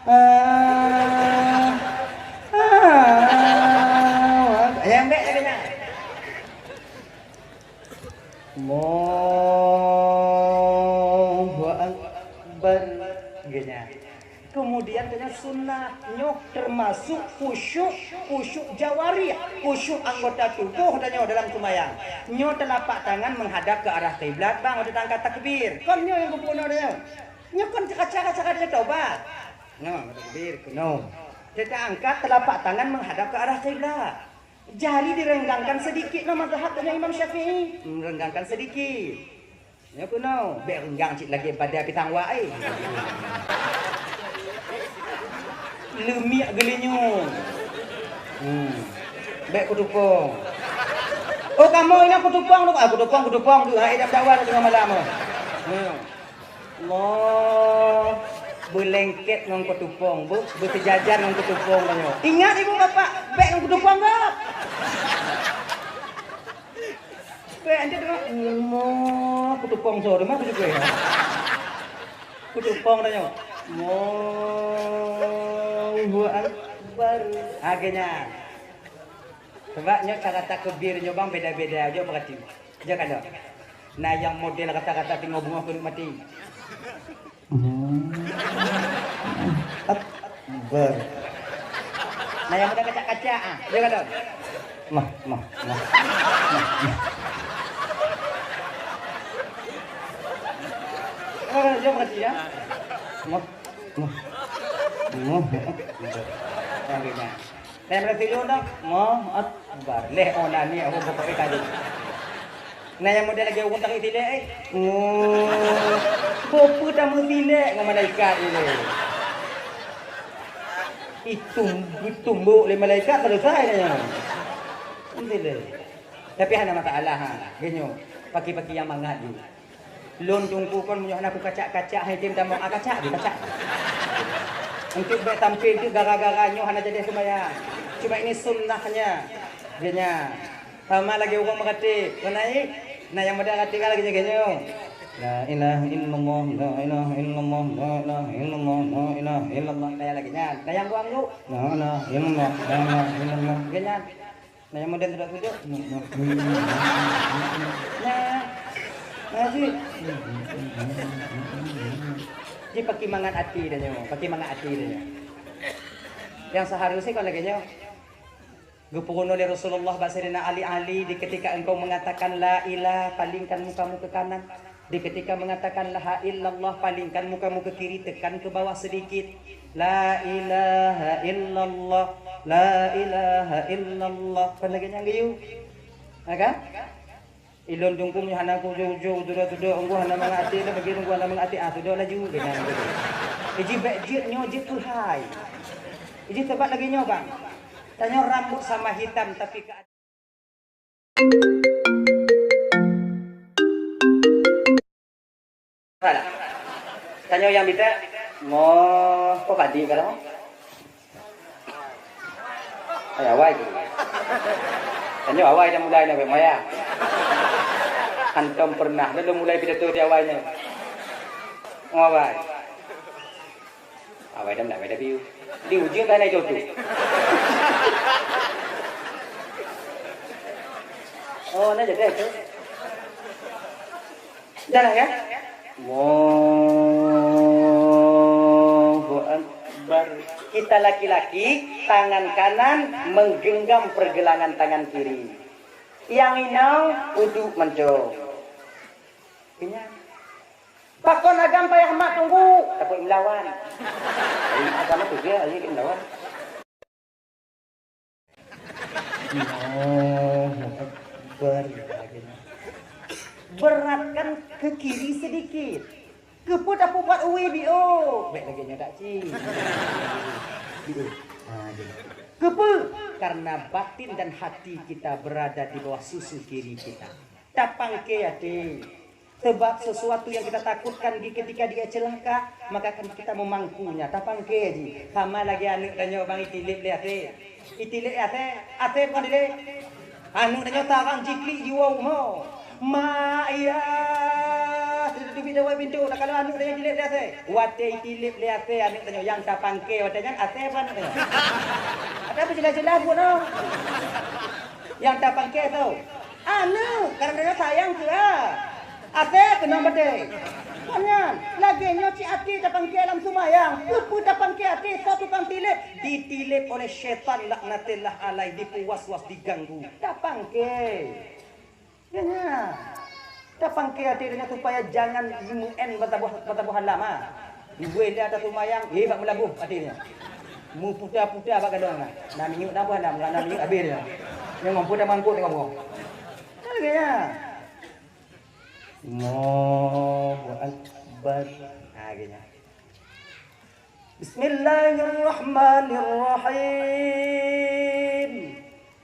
Ah, ah, nyang bèk lagèe nyan. Allahu Akbar. Lagèe nyan. Kemudian tanyoe sunnah nyoe termasuk khusyuk, khusyuk jawarih, khusyuk anggota tuboh tanyoe dalam seumayang. Nyoe teulapak tangan menghadap ke arah kiblat, bang, watèe taangkat takbir. Kon nyoe nyang geupunoe tanyoe. Nyoe kon cara-cara tanyoe tobat. Nyoe, takbir, nyoe. Kita angkat telapak tangan menghadap ke arah kiblat. Jari direnggangkan sedikit, nyoe mazhab tanyoe Imam Syafi'i. Merenggangkan sedikit. Nyoe keunoe, bèk renggang cit lagèe badai pisang wak, eh. Leumiek geulinyueng. Hmm. Bèk kutupông. Oh, kamoe inong kutupông, ah, kutupông, kutupông tu. Hai, dak dakwa teungoh malam, oh. Hmm. Allah, beulengket ngon kutupông, bu, beuseujajar ngon kutupông tanyoe. Ingat ibu bapak, bèk ngon kutupông gob. Bèk anjeuet deungoe, "Mo, kutupông soe, teuma kutupông." Kutupông tanyoe. Allahu Akbar. Lagèe nyan. Sebab nyoe cara takbir nyoe bang beda-beda, jok peurati. Jak kalon. Na nyang model rata-rata teungoh beungoh keuneuk maté. Akbar. Na nyang model kacak-kacak, ah. Jak kalon. Mah, mah, mah. Mah, mah. Oh, jok peurati, ya. Mah, mah. Mah, akbar. Sampai dah. Saya berarti dulu dah. Allahu Akbar. Leh, oh, nani aku pokok ikan tu. Nah, yang model lagi ureueng takheun silek, eh. Oh. Peue tameusilek ngon malaikat ni. Itum, itumbok lé malaikat selesai dah nyan. Silek. Tapi hana masalah, ha. Genyo. Paki-paki yang mangat ju. Lôn teungku kon meunyoe hana kukacak-kacak, hai tem tamong, ah, kacak, kacak. Untuk bèk sampai tu gara-gara nyoe hana jadi sembahyang. Cuma ini sunnahnya. Dia nya. Sama lagi ureueng meuratéb. Kon ai? Nah, nyang model ratéb kan lagi jaga nyoe. La ilaha illallah, la ilaha illallah, la ilaha illallah, la ilaha illallah. Nah, nyang lagi nyan. Nah, nyang gua angguk. La ilaha illallah, la ilaha illallah. Lagi nyan. Nah, nyang model tudok-tudok. Nah, nah, cit. Jadi pakai mangat até dah nyoe, pakai mangat até dah nyoe. Yang seharusnya kon lagèe nyoe. Geupeurunoe lé Rasulullah bak Saidina Ali, "Ali, di ketika engkau mengatakan la ilah, palingkan mukamu ke kanan. Di ketika mengatakan la ilaha illallah, palingkan mukamu ke kiri, tekan ke bawah sedikit. La ilaha illallah, la ilaha illallah." Kon lagèe nyan geuyue. Ha kan? Ilôn teungku meunyoe hana kujok-jok, tudok-tudok, engku hana mangat até, dah bagi engku hana mangat até, ah, tudok laju, keunan. Iji bèk jeuet nyoe jeuet keuhai. Iji teubat lagèe nyoe, bang. Tanyoe rambut sama hitam, tapi ke Salah. Tanyoe nyang bitek, mo, ko padi ka lom? Ai, awai tu. Tanyoe awai dah mulai na maya. Hantom pernah dah mulai pidato di awai nyoe. Mo awai. Awai dah mulai, awai dah biu. Di ujung kan ai tu. Oh, na jadi tu. Jalan ya? Allahu Akbar. Kita laki-laki, tangan kanan menggenggam pergelangan tangan kiri. Nyang inong uduk mantong. Kenyang. Pakon agam payah mat tunggu, takut melawan. Agam tu dia, ayo melawan. Allahu Akbar. Beratkan ke kiri sedikit. Keupeue tapeubuat uwi biôh? Bèk lagèe nyoe dak cit. Biôh. Ha, jadi. Keupeue? Karena batin dan hati kita berada di bawah susu kiri kita. Tapangke até. Sebab sesuatu yang kita takutkan di ketika dia celaka, maka akan kita memangkunya. Tapangke jih. Sama lagèe aneuk tanyoe bang itilep lé asèe. Itilep lé asèe, asèe bukan dilep. Aneuk tanyoe tarang jiklik jiwoe rumoh. Mak, ya, tidak teubiet Jaweueb pintoe, takalon aneuk tanyoe tilep lé asèe. Watèe tilep lé asèe aneuk tanyoe, nyang tapangke watèe nyan asèe apa aneuk tanyoe? Ada apa jeulaih-jeulaih buet nyoe? Nyang tapangke soe? Aneuk, karena tanyoe sayang keu a-, asèe keunong batèe. Kon nyan, lagèe nyoe cit até tapangke lam seumayang. Peue-peue tapangke até, soe tukang tilep? Ditilep oleh syaitan laknatillah alaih, dipeuwas-was, diganggu. Tapangke. Ya, nya. Tapangke até tanyoe supaya jangan meu'en bataboh, bataboh halam, ha. Ibuih lé ata seumayang, eh, bak meulaboh até nyoe. Meuputa-puta bak gadong nyan. Na minyeuk na boh halam, na minyeuk abéh nyoe. Nyoe mampu tamangkot tengok boh. Kan lagèe nyan. Allahu Akbar. Ha, lagèe nyan. Bismillahirrahmanirrahim.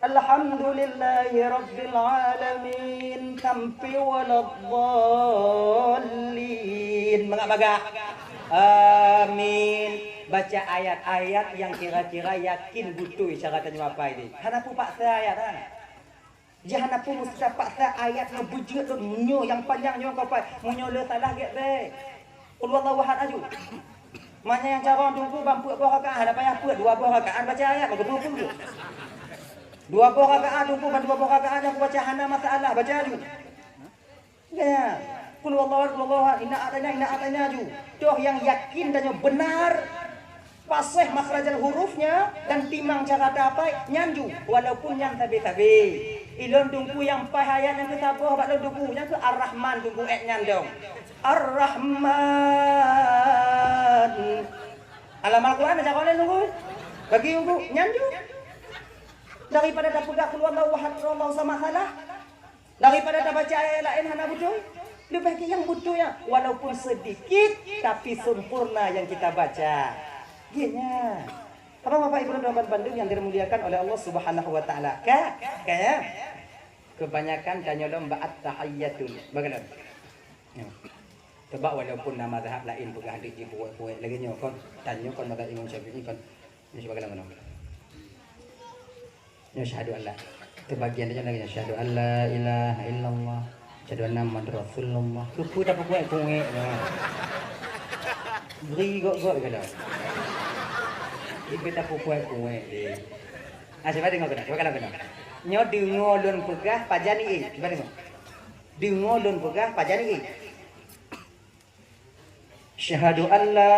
Alhamdulillahirabbil alamin. Sampai waladdallin. Mangat bagah. Amin. Baca ayat-ayat nyang kira-kira yakin beutôi cara tanyoe hafai deh. Hana peue paksa ayat, ha. Jih hana peue meusti tapaksa ayat nyoe beujeuet lôn nyoe nyang panyang nyoe ka pai. Meunyoe le salah gét bèk. Qul huwallahu ahad aju. Manya nyang carông teungku ban peuet boh rakaat, hana payah peuet, dua boh rakaat baca ayat, maka peuet pun. Dua boh rakaat teungku ban dua boh rakaat nyang kubaca hana masalah, baca aju. Ya. Qul huwallahu ahad, qul huwallahu ahad, inna a'taina, inna a'taina aju. Toh nyang yakin tanyoe beunar. Paséh makhrajal hurufnya dan timang cara tapai nyan ju, walaupun nyan sabe-sabe. Ilôn teungku nyang paih ayat nyang keu saboh bak lôn teungku, nyang keu Ar-Rahman teungku, ék nyan dong. Ar-Rahman. Alam Al-Quran baca Quran teungku. Bagi teungku nyan ju. Daripada tapeugah qul huwallahu ahad, qul huwallahu samad salah. Daripada tabaca ayat laén hana beutôi, leubeh gét nyang beutôi nyan, walaupun sedikit, tapi sempurna yang kita baca. Gét nyan. Apa Bapak Ibu dan Teman bandum yang dimuliakan oleh Allah Subhanahu wa Taala? Ka? Ka, ya? Kebanyakan tanyoe lom bak at-tahiyyatul. Bagaimana? Ya. Sebab walaupun na mazhab laén peugah deuek jih puwet-puwet lagèe nyoe kon, tanyoe kon mazhab Imam Syafi'i kon. Nyoe sibagoe lam keunoe. Nyoe syahadu an la. Teubagian tanyoe lagèe nyoe, syahadu an la ilaha illallah, syahadu anna Muhammadar Rasulullah. Keupeue tapeukuék-kuék nyoe? Bri gok-gok keunoe. Ibe tapeukuék-kuék deh. Ah, cuba deungoe keunoe, cuba kalon keunoe. Nyoe deungoe lôn peugah pajan ié. Cuba deungoe. Deungoe lôn peugah pajan ié. Syahadu an la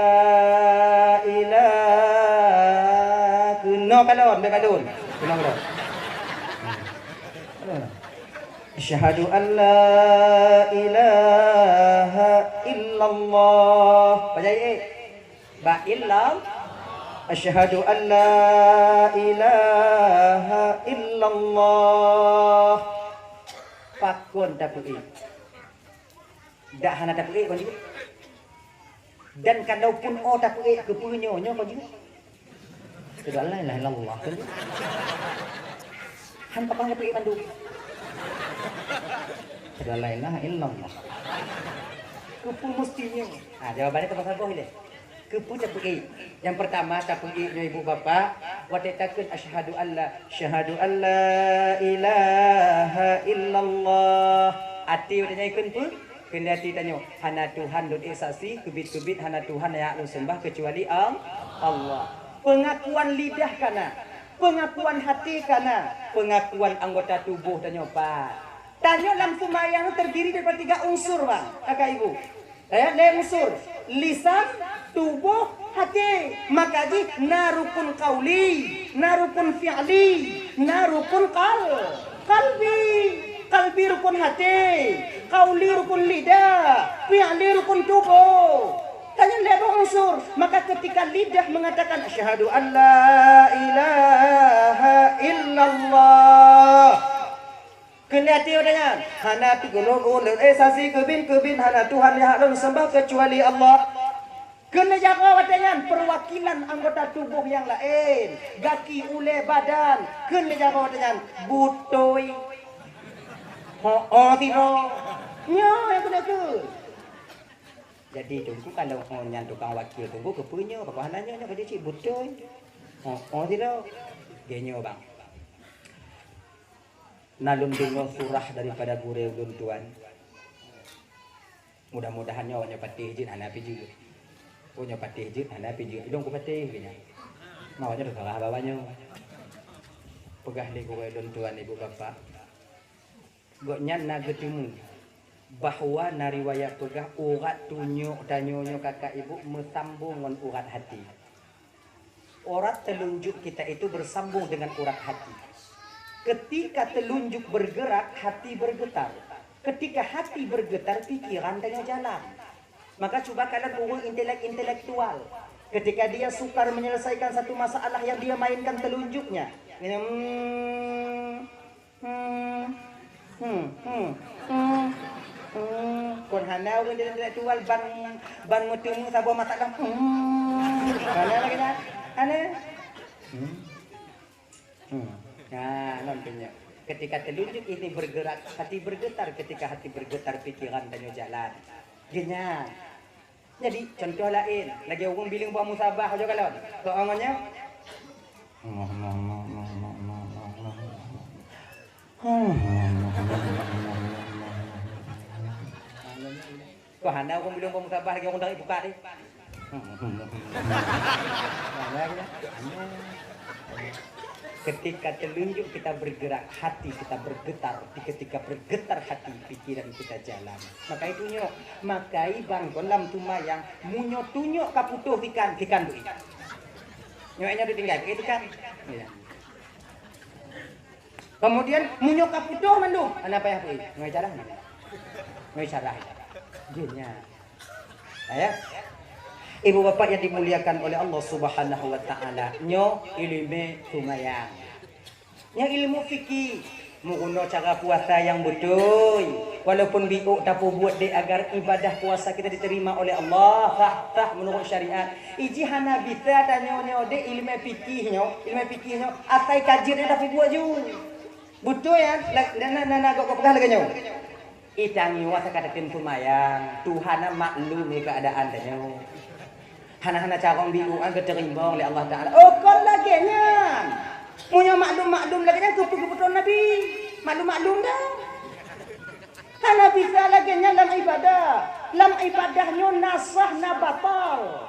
ilaha, keunoe kalon, bèk kalon. Keunoe kalon. Syahadu an la ilaha illallah. Pajan ié. Ba illam. Asyhadu an la ilaha illallah. Pakon tapeuék? Dak hana tapeuék kon jih. Dan kalaupun oh tapeuék, keupeue nyoe, nyoe kon jih? Asyhadu an la ilaha illallah kon jih. Han pakon tapeuék mandum. Asyhadu an la ilaha illallah. Keupeue musti nyoe? Ah, jawaban nyan teuma saboh ilèe. Keupeue tapeuék? Nyang peurtama tapeuék nyoe ibu bapak, watèe takheun asyhadu an la, asyhadu an la ilaha illallah. Até watèe nyan ikheun peue? Keuneuk até tanyoe, hana Tuhan lôn ék saksi, keubiet-keubiet hana Tuhan nyang hak lôn seumbah keucuali Al-, Allah. Peungakuan lidah ka na, peungakuan haté ka na, peungakuan anggota tuboh tanyoe pat. Tanyoe lam seumayang terdiri daripada tiga unsur, bang, kakak ibu. Eh, lhèe unsur. Lisan, tuboh, haté. Maka jih na rukun qauli, na rukun fi'li, na rukun qal-, qalbi. Qalbi rukun haté, qauli rukun lidah, fi'li rukun tuboh. Tanyoe lhèe boh unsur. Maka ketika lidah mengatakan, "Asyhadu an la ilaha illallah." Keuneuk até watèe nyan, hana teugulong ulôn, eh, saksi keubiet-keubiet hana Tuhan nyang hak lôn seumbah keucuali Allah. Keuneuk jaroe watèe nyan, peuwakilan anggota tuboh nyang laén, gaki, ulèe, badan, keuneuk jaroe watèe nyan, beutôi. Ho-oh sidroe. Nyoe nyang keuneuk kheun. Jadi, Teungku, kalau ho nyan tukang wakil Teungku, keupeue nyoe? Pakon hana nyoe, nyoe ka jeuet cit beutôi. Ho-oh sidroe. Geuh nyoe, bang. Na lôn deungoe surah daripada gurèe ulôn tuan. Mudah-mudahan nyoe awak nyoe patéh jeuet hana pih jeuet. Oh, nyoe patéh jeuet hana pih jeuet. Ilôn kupatéh keu nyan. Awak nyoe teuka bak awak nyoe. Peugah lé gurée lôn tuan ibu bapak. Gobnyan na geuteumé bahwa na riwayat peugah urat tunyok tanyoe nyoe kakak ibu meusambong ngon urat hati. Urat telunjuk kita itu bersambung dengan urat hati. Ketika telunjuk bergerak, hati bergetar. Ketika hati bergetar, pikiran tanyoe jalan. Maka cuba kalian ureuëng intelek-intelektual, ketika dia sukar menyelesaikan satu masalah yang dia mainkan telunjuknya, hmm, hmm, hmm, hmm, hmm, hmm. Kon hana ureuëng intelektual ban, ban meuteumé saboh masalah. Hmm. Hana lagée nyan. Hana. Hmm. Hmm. Nah, ngon tu nyoe. Ketika telunjuk ini bergerak, hati bergetar. Ketika hati bergetar, pikiran tanyoe jalan. Geuhnyan. Jadi, contoh laén, lagée ureuëng bileueng boh musabah aja kalon. Soe ngon nyoe? Kok hana ureuëng bileueng boh musabah lagée ureuëng dari buka deh. Ketika telunjuk kita bergerak, hati kita bergetar. Di ketika bergetar hati, pikiran kita jalan. Maka itu nyoe, makai bang kon lam tumayang, meunyoe tunyok ka putôh sikan, sikan beuikan. Nyoe nyoe ditinggai, beuikan. Ya. Kemudian meunyoe ka putôh mandum, hana payah beuikan. Nyoe carah. Nyoe carah. Jeunya. Ya. Ibu bapak yang dimuliakan oleh Allah Subhanahu wa taala, nyoe ileumé tumayang. Nyoe ilmu fikih, meurunoe cara puasa nyang beutôi. Walaupun biôk tapeubuet deh agar ibadah puasa kita diterima oleh Allah, sah, sah menurut syariat. Iji hana bisa tanyoe nyoe deh ileumé fikih nyoe, ileumé fikih nyoe asai ka jeuet tapeubuet ju. Beutôi ya, na na na na gok peugah lagée nyoe. Itanyoe asai ka tatem seumayang, Tuhan na maklum keuadaan tanyoe. Hana-hana carông biôk geuteurimong lé Allah Taala. Oh kon lagée nyan. Meunyoe maklum-maklum lagée nyan keupeue geupeutrön Nabi? Maklum-maklum dah. Hana bisa lagée nyan lam ibadah. Lam ibadah nyoe na sah na batal.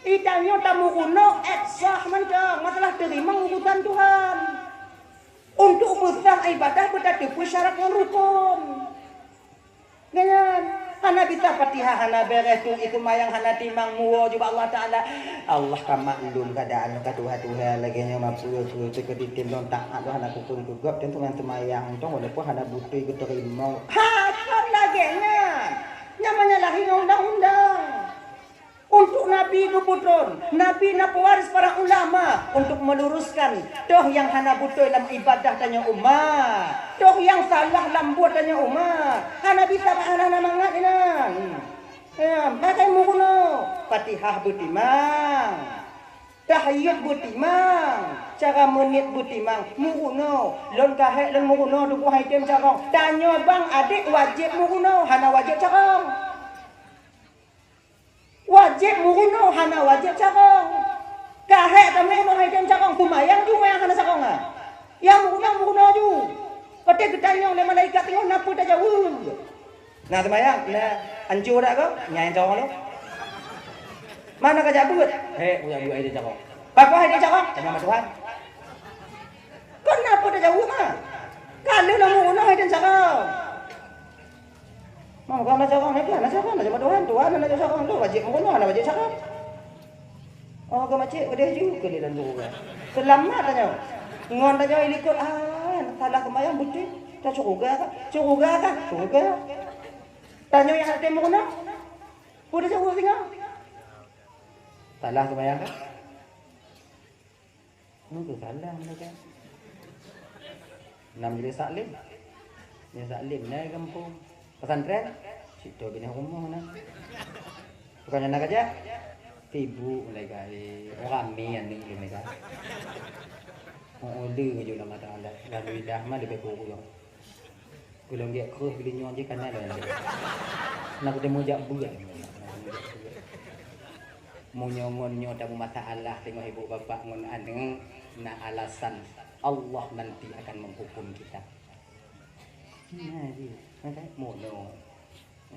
Itanyoe tameurunoe ék sah mantong masalah teurimong urusan Tuhan. Untuk meusah ibadah beutateupeue syarat ngon rukon. Nyan, hana bisa Fatihah, hana béreh tu, itu mayang hana timang muwoe jubak Allah Taala. Allah ka maklum keuadaan ka tuha-tuha lagée nyoe mapeue-peue teuka ditem lôn taat lôn hana kukon keu gob tentu ngon seumayang tong walaupun hana beutôi geuteurimong. Ha, kon lagée nyan. Nyan menyalahi undang-undang. Untuk Nabi geupeutrön, Nabi na pewaris para ulama untuk meluruskan toh nyang hana beutôi lam ibadah tanyoe umat, toh nyang salah lam buet tanyoe umat. Hana bisa hana-hana mangat inan. Ya, makai meurunoe, Fatihah beutimang, tahiyat beutimang, cara meuniet beutimang, meurunoe. Lôn kahek lôn meurunoe tuboh hai tem carông. Tanyoe bang adek wajéb meurunoe, hana wajéb carông. Wajéb meurunoe hana wajéb carông. Kahek tameurunoe hai tem carông, seumayang ju nyang hana carông nyan. Nyang meurunoe, meurunoe ju. Watée geutanyong lé malaikat teungoh na peue tajaweueb. Na seumayang, na anco dak kah? Nyan carông lom. Mana ka jak beuet? He, kujak beuet hai tem carông. Pakon hai tem carông? Tanyong bak Tuhan. Kon na peue tajaweueb ma? Ka lheueh lôn meurunoe hai tem carông. Maka na carông, na carông, na carông Tuhan, Tuhan na carông, tu wajéb meurunoe, na wajéb carông. Oh, ke macet, ke deh ju, ke di dalam dua. Seulamat tanyoe. Ngon tanyoe ilikot, ah, salah seumayang beutôi. Ta syeuruga kah? Syeuruga kah? Syeuruga. Tanyoe nyang hana tem meurunoe. Peue jaweueb singoh? Salah seumayang kah? Nunggu salah mereka. Nam jadi taklim. Jadi taklim na gampông. Pesantren, situ binah rumoh na. Bukan na kerja, sibuk mereka. Eh, ramai aneuk mereka. Oh, oleh je ulama Taala. Lalu idah mah lebih kurang. Ulôn gét kreueh geulinyueng jih kana lôn. Na kuteumé jak beuet. Meunyoe ngon nyoe tameumasalah teungoh ibu bapak ngon aneuk, na alasan Allah nanti akan menghukum kita. Nah, jih. Mono.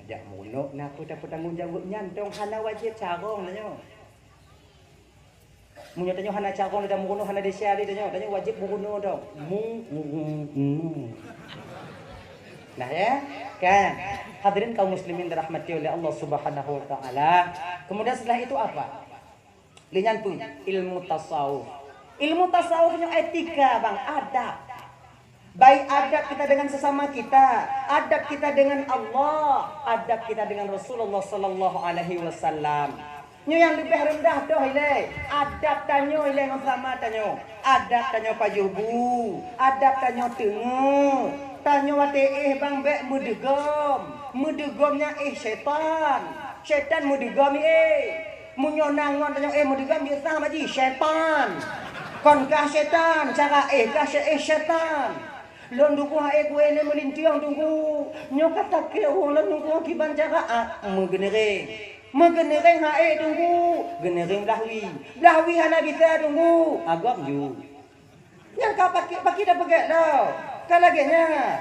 Jak meurunoe, na peue tapeutanggong jaweueb nyan dong, hana wajéb carông tanyoe. Meunyoe tanyoe hana carông lé, meurunoe hana desya lé tanyoe, tanyoe wajéb meurunoe dong. Mu-, mu-, mu-, mu-. Nah, ya, kan? Hadirin kaum muslimin dirahmati oleh Allah Subhanahu wa Ta'ala. Kemudian setelah itu apa? Lé nyan pun ilmu tasawuf. Ilmu tasawuf nyoe etika, bang, adab. Baik adab kita dengan sesama kita, adab kita dengan Allah, adab kita dengan Rasulullah sallallahu alaihi wasallam. Nyoe nyang leubeh reundah toh ilée, adab tanyoe ilée ngon sama tanyoe. Adab tanyoe pajoh bu, adab tanyoe teungeut. Tanyoe watée éh bang bék meudeugom. Meudeugom nyan éh syaitan. Syaitan meudeugom éh. Meunyoe na ngon tanyoe éh meudeugom, jeuet sang maji syaitan. Kon kah syaitan, cara éh kah syai-, éh syaitan. Lôn tuku ha'é kueh lé meulintieng tuku. Nyoe ka sakét ureueng lôn tuku kiban cara, ah, meugeuneureng. Meugeuneureng ha'é tuku, geuneureng blaih wie. Blaih wie hana bisa tuku, agam ju. Nyang ka paki, paki dah peugét dah. Ka lagée nyan.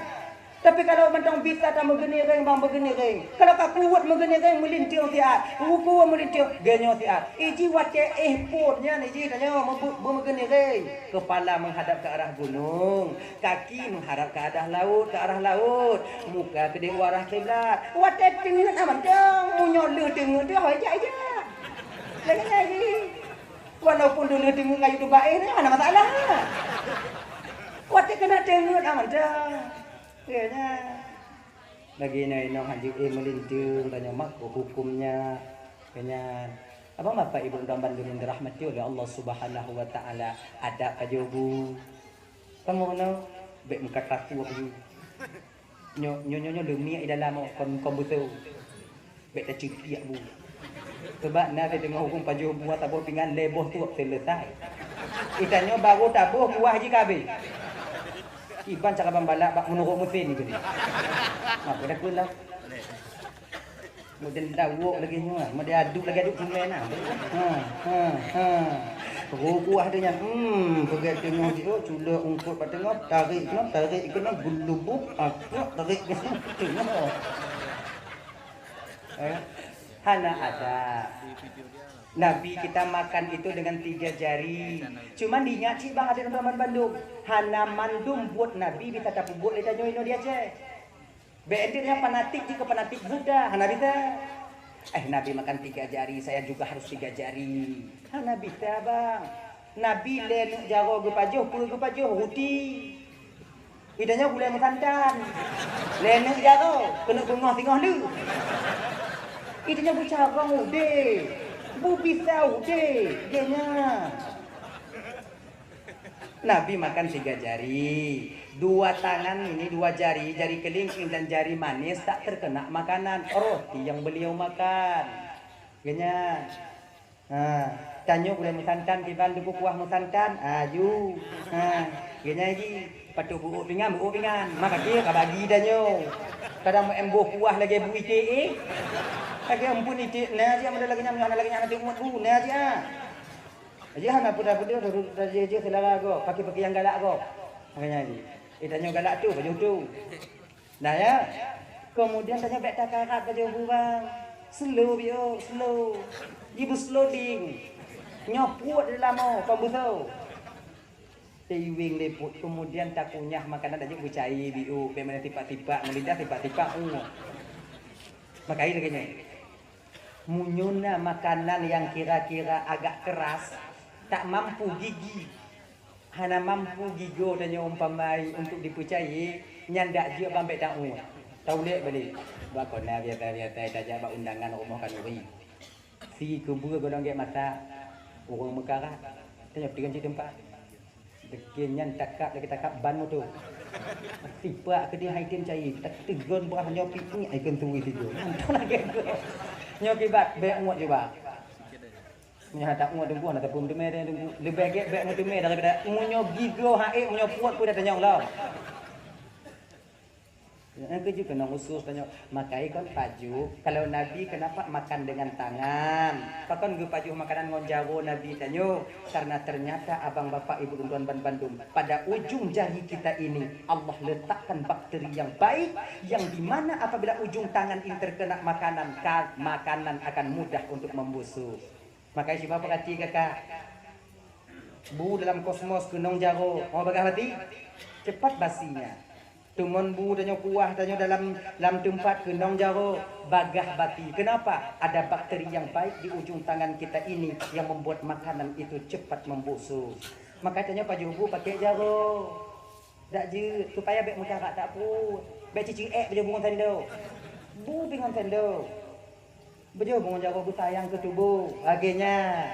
Tapi kalau mantong bisa tameugeuneureng bang meugeuneureng. Kalau ka kuweuet meugeuneureng meulintieng siat. Kuweuet meulintong geunyoe siat. Iji watée éh phon nyan iji tanyoe meu-, beu-, beumeugeuneureng. Kepala menghadap ke arah gunung, kaki menghadap ke arah laut, ke arah laut. Muka keudeh u arah kiblat. Watée teungeut aman dong. Meunyoe lheueh teungeut teuh hoi jak-jak. Lagée nyan iji. Walaupun dulu deungon kayu tuba éh, hana masalah. Watée keuneuk teungeut aman dah. Ya, nyan. Lagi na inong hanjeuet éh meulinteung, tanyoe mak huköm nyan. Nyan. Abang Bapak Ibu dan bandum yang dirahmati oleh Allah Subhanahu wa Ta'ala, adab pajoh bu. Kamoe nyoe bék meukat takue lagi. Nyoe, nyoe, nyoe, nyoe leumiek di dalam kon, kon beutôi. Bék taceupiak bu. Sebab na teudeungoe huköm pajoh bu taboh pingan lhée boh trok seuleusai. Itanyoe barô taboh kuah jih ka abéh. Kiban cara bambalak bak meunurot meusén ni keunoe. Mak, dah keulah. Model dawok lagée nyoe, model aduk lagée aduk sungai na. Ha, ha, ha. Rukuah dia nyan, hmm, peugét teungoh jiôh, culok ungkot bak teungoh, tarék keunoe, tarék keunoe, geulubuk, akak, tarék keunoe, teungoh. Eh, hana ada. Nabi kita makan itu dengan tiga jari. Cuman diingat cit bang, ada teman bandum. Hana mandum buet Nabi bisa tapeubuet lé tanyoe inoe di Aceh. Bék enteuk nyan fanatik jih keu fanatik Buddha, hana bisa. Eh, Nabi makan tiga jari, saya juga harus tiga jari. Hana bisa, bang. Nabi lhée neuk jaroe geupajoh, peue geupajoh? Ruti. Itanyoe gulai meusantan. Lhée neuk jaroe, keuneuk beungoh singoh lheueh. Itanyoe beucarông udeb. Beubisa udeb. Geuh nyan. Nabi makan tiga jari. Dua tangan ini, dua jari, jari kelingking dan jari manis tak terkena makanan roti yang beliau makan. Geuh nyan. Ha, tanyoe gulai meusantan kiban, duku kuah meusantan, aju. Ha, geuh nyan ji, patut beuôk pingan, beuôk pingan. Maka dia ka bagi tanyoe. Kadang meu-em boh kuah lagée bu iték, eh. Lagée ampun iték, na ji, amun lagée nyan, hana lagée nyan, nanti umat bu, na ji, ah. Aja hana peue-peue, dah jih-jih seulara gob, pakai-pakai nyang galak gob. Makanya ji, eh, tanyoe galak tu, baju tu. Nah, ya. Kemudian tanyoe bék takarat baju bu bang. Slow, biôh, slow. Ji beu slow ding. Nyoe puet di lamo, kon beuso. Teuiweng lé puet, kemudian takunyah makanan, tanyoe beucai, biôh, bék mana tipak-tipak, meulidah tipak-tipak, uh. Makanya lagée nyoe. Meunyoe na makanan nyang kira-kira agak keras, tak mampu gigi, hana mampu gigoe tanyoe umpamai untuk dipeucayée, nyan dak jeuet bang bék taôt. Taulek balek. Bak kona biasa-biasa tajak bak undangan rumoh khanuri. Si keubue golom gét masak, ureuëng meukarat. Tanyoe teugan cit teumpat. Deukén nyan takab lagée takab ban moto. Tipak keudeh hai tem cai, tak teugon brah nyoe pih ngiek ai keuntui tigo. Mantong lagée tu. Nyoe kibat bék muet juga. Meunyoe hana muet teungku, hana tapeuteumé teungku. Leubeh gét bék meuteumé daripada meunyoe gigoe hai, meunyoe puet pun dah tanyong lom. Eh, keujeuet keunoe khusus tanyoe. Makai kon pajoh. Kalau Nabi kenapa makan dengan tangan? Pakon geupajoh makanan ngon jaroe Nabi tanyoe? Karena ternyata abang bapak ibu tuan ban bandum, pada ujung jari kita ini Allah letakkan bakteri yang baik, yang dimana apabila ujung tangan ini terkena makanan, ka-, makanan akan mudah untuk membusuk. Makai cuba perhati kakak. Bu dalam kosmos keunong jaroe, mau bagah bati? Cepat basinya. Teumon bu tanyoe kuah tanyoe dalam, lam teumpat keunong jaroe, bagah bati. Kenapa? Ada bakteri yang baik di ujung tangan kita ini yang membuat makanan itu cepat membusuk. Maka tanyoe pajoh bu pakai jaroe. Dak jeuet, supaya bèk meucarak dak pruet. Bèk cicik ék pajoh bu ngon sendok. Bu pi ngon sendok. Beujeuet ngon jaroe beusayang keu tuboh. Lagèe nyan.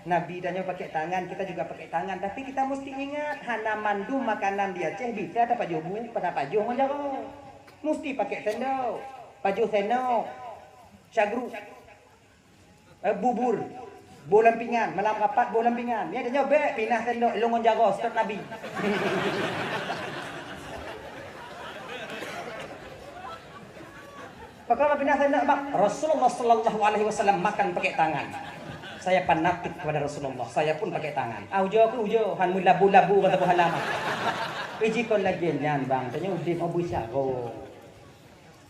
Nabi tanyoe pakèk tangan, kita juga pakèk tangan. Tapi kita mesti ingat, hana mandum makanan di Aceh bisa tapajoh bu, tapajoh ngon jaroe. Mesti pakèk sendok. Pajoh sendok. Syagru. Eh, bubur. Boh lam pingan. Malam rapat boh lam pingan. Nyan tanyoe bèk pinah sendok, ilôn ngon jaroe, stop Nabi. Pakon Nabi na sendok, bang? Rasulullah sallallahu alaihi wasallam makan pakai tangan. Saya fanatik kepada Rasulullah, saya pun pakai tangan. Ah, ujoe keuh ujoe, han meulabu-labu kata buah lama. Iji kon lagèe nyan, bang, tanyoe udép mau beusyaro.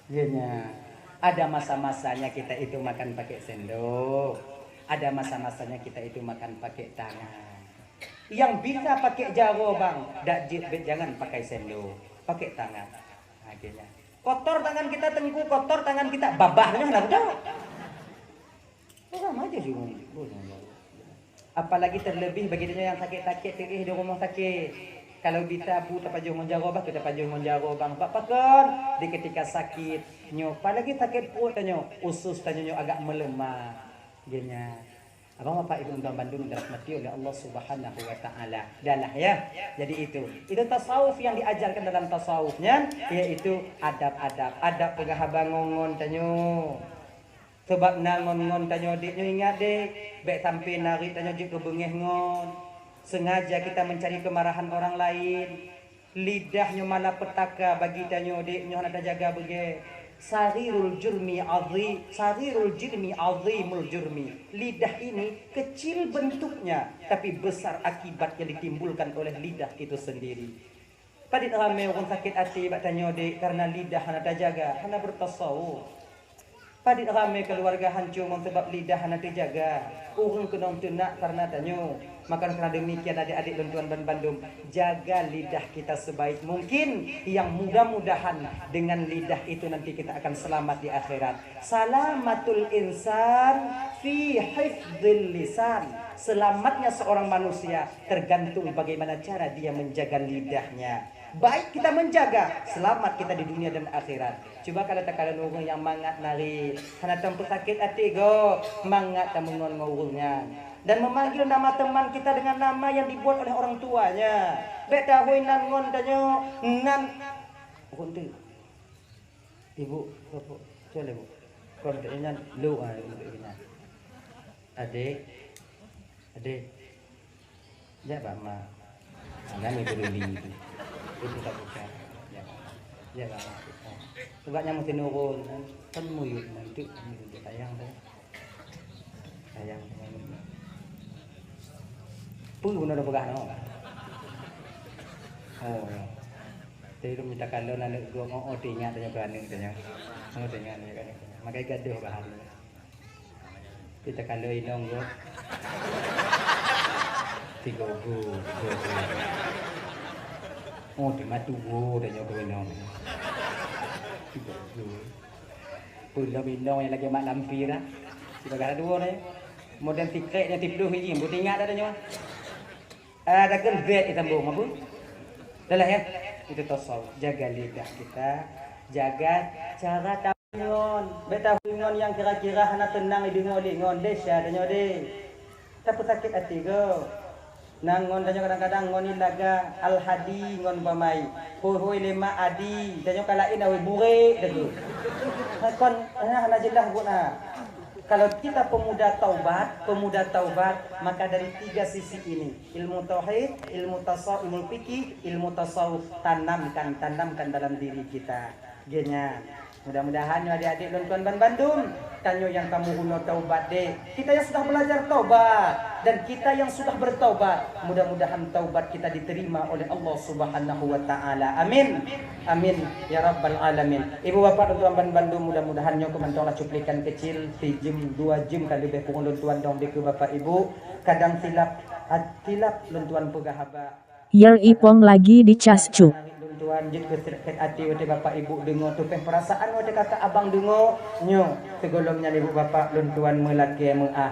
Iya nyan. Ada masa-masanya kita itu makan pakai sendok. Ada masa-masanya kita itu makan pakai tangan. Yang bisa pakai jaroe, bang, dak jeuet, bèk, jangan pakai sendok, pakai tangan. Akhirnya, kotor tangan kita, Teungku, kotor tangan kita, babah nyoe hana beutôi. Orang aja juga. Apalagi terlebih bagi tanyoe nyang sakét-sakét, teuéh di rumoh sakét. Kalau bisa bu tapajoh ngon jaroe, bah, kita pajoh ngon jaroe, bang. Bak pakon di ketika sakét nyoe, apalagi sakét pruet tanyoe, usus tanyoe nyoe agak melemah. Geunya. Abang, Bapak, Ibu, tuan bandum dirahmati oleh Allah Subhanahu wa Ta'ala. Dah lah, ya. Jadi itu. Itu tasawuf yang diajarkan dalam tasawuf nyan, yaitu adab-adab. Adab peugah haba ngon-ngon tanyoe. Sabab na ngon-ngon tanyoe, dek, nyoe ingat, dek. Bèk sampai narit tanyoe jeuet keu beungéh ngon. Sengaja kita mencari kemarahan orang lain. Lidah nyoe malapetaka bagi tanyoe, dek, nyoe hana tajaga beugèt. Saghirul jurmi azim, saghirul jurmi azimul jurmi. Lidah ini kecil bentuknya, tapi besar akibat yang ditimbulkan oleh lidah itu sendiri. Padit ramé ureueng sakét até bak tanyoe, dek, karena lidah hana tajaga, hana bertasawuf. Padit ramé keluarga hancô ngon sabab lidah hana teujaga. Ureueng keunong teunak karena tanyoe. Maka karena demikian, adik-adik lôn tuan ban bandum, jaga lidah kita sebaik mungkin, yang mudah-mudahan dengan lidah itu nanti kita akan selamat di akhirat. Salamatul insan fi hifdzil lisan. Selamatnya seorang manusia tergantung bagaimana cara dia menjaga lidahnya. Baik kita menjaga, selamat kita di dunia dan akhirat. Cuba kalau takalon ureueng nyang mangat narit, hana tom peusakét até gob, mangat tameungon ngon ureueng nyan. Dan memanggil nama teman kita dengan nama yang dibuat oleh orang tuanya. Bèk tahôi nan ngon tanyoe, nan. Ureueng tu. Ibu, bapak, cuba, Ibu. Kon nyan lu, ah, ibu nyan. Adik, adik. Jak bak mak. Nyan ibu Ruli tu. Itu tak buka. Jak bak mak. Jak bak mak. Sebab nyang mesti nurun, kan? Kan muyup nanti, muyup sayang tu. Sayang tu. Peue guna dah peugah no? Oh. Tapi tu minta kalon aneuk gob, oh, teuingat tanyoe keu aneuk tanyoe. Oh, teuingat tanyoe keu aneuk tanyoe. Makai gadoh bahari. Kita kalau inong go. Tiga go, tiga go. Oh, di matu go dah nyoe inong. Tiga go. Pun dah inong yang lagi mak lampir ah. Kita dah dua dah. Modern tikrek yang tipluh ini, buat ingat dah nyoe. Ah, takkan bed disambung apa? Dah lah ya. Itu tasawuf. Jaga lidah kita, jaga cara tahu ngon. Bèk tahu ngon nyang kira-kira hana teunang dideungoe lé ngon. Desya tanyoe deh. Tapi sakét até go. Nang ngon tanyoe kadang-kadang ngon ilaga al-hadi ngon bamai. Hôi-hôi lé mak adi. Tanyoe ka laén awai burek dah tu. Kon hana, hana jeulaih buet na. Kalau kita pemuda taubat, pemuda taubat, maka dari tiga sisi ini, ilmu tauhid, ilmu tasawuf, ilmu fikih, ilmu tasawuf, tanamkan, tanamkan dalam diri kita. Geunya. Mudah-mudahan nyoe adik-adik lôn tuan ban bandum, tanyoe nyang ka meurunoe taubat deh. Kita yang sudah belajar taubat dan kita yang sudah bertaubat, mudah-mudahan taubat kita diterima oleh Allah Subhanahu wa taala. Amin. Amin ya rabbal alamin. Ibu bapak lôn tuan ban bandum, mudah-mudahan nyoe keuh mantong lah cuplikan kecil, sijeuem dua jeuem ka leubeh pungo lôn tuan dong dikeue bapak ibu. Kadang silap, silap lôn tuan peugah haba. Yer ipong lagi dicas cuk. Lôn tuan jeuet keu sakét até watée bapak ibu deungoe, tupéh peurasaan watée kakak abang deungoe. Nyoe, sigohlom nyan ibu bapak lôn tuan meulakée meuáh.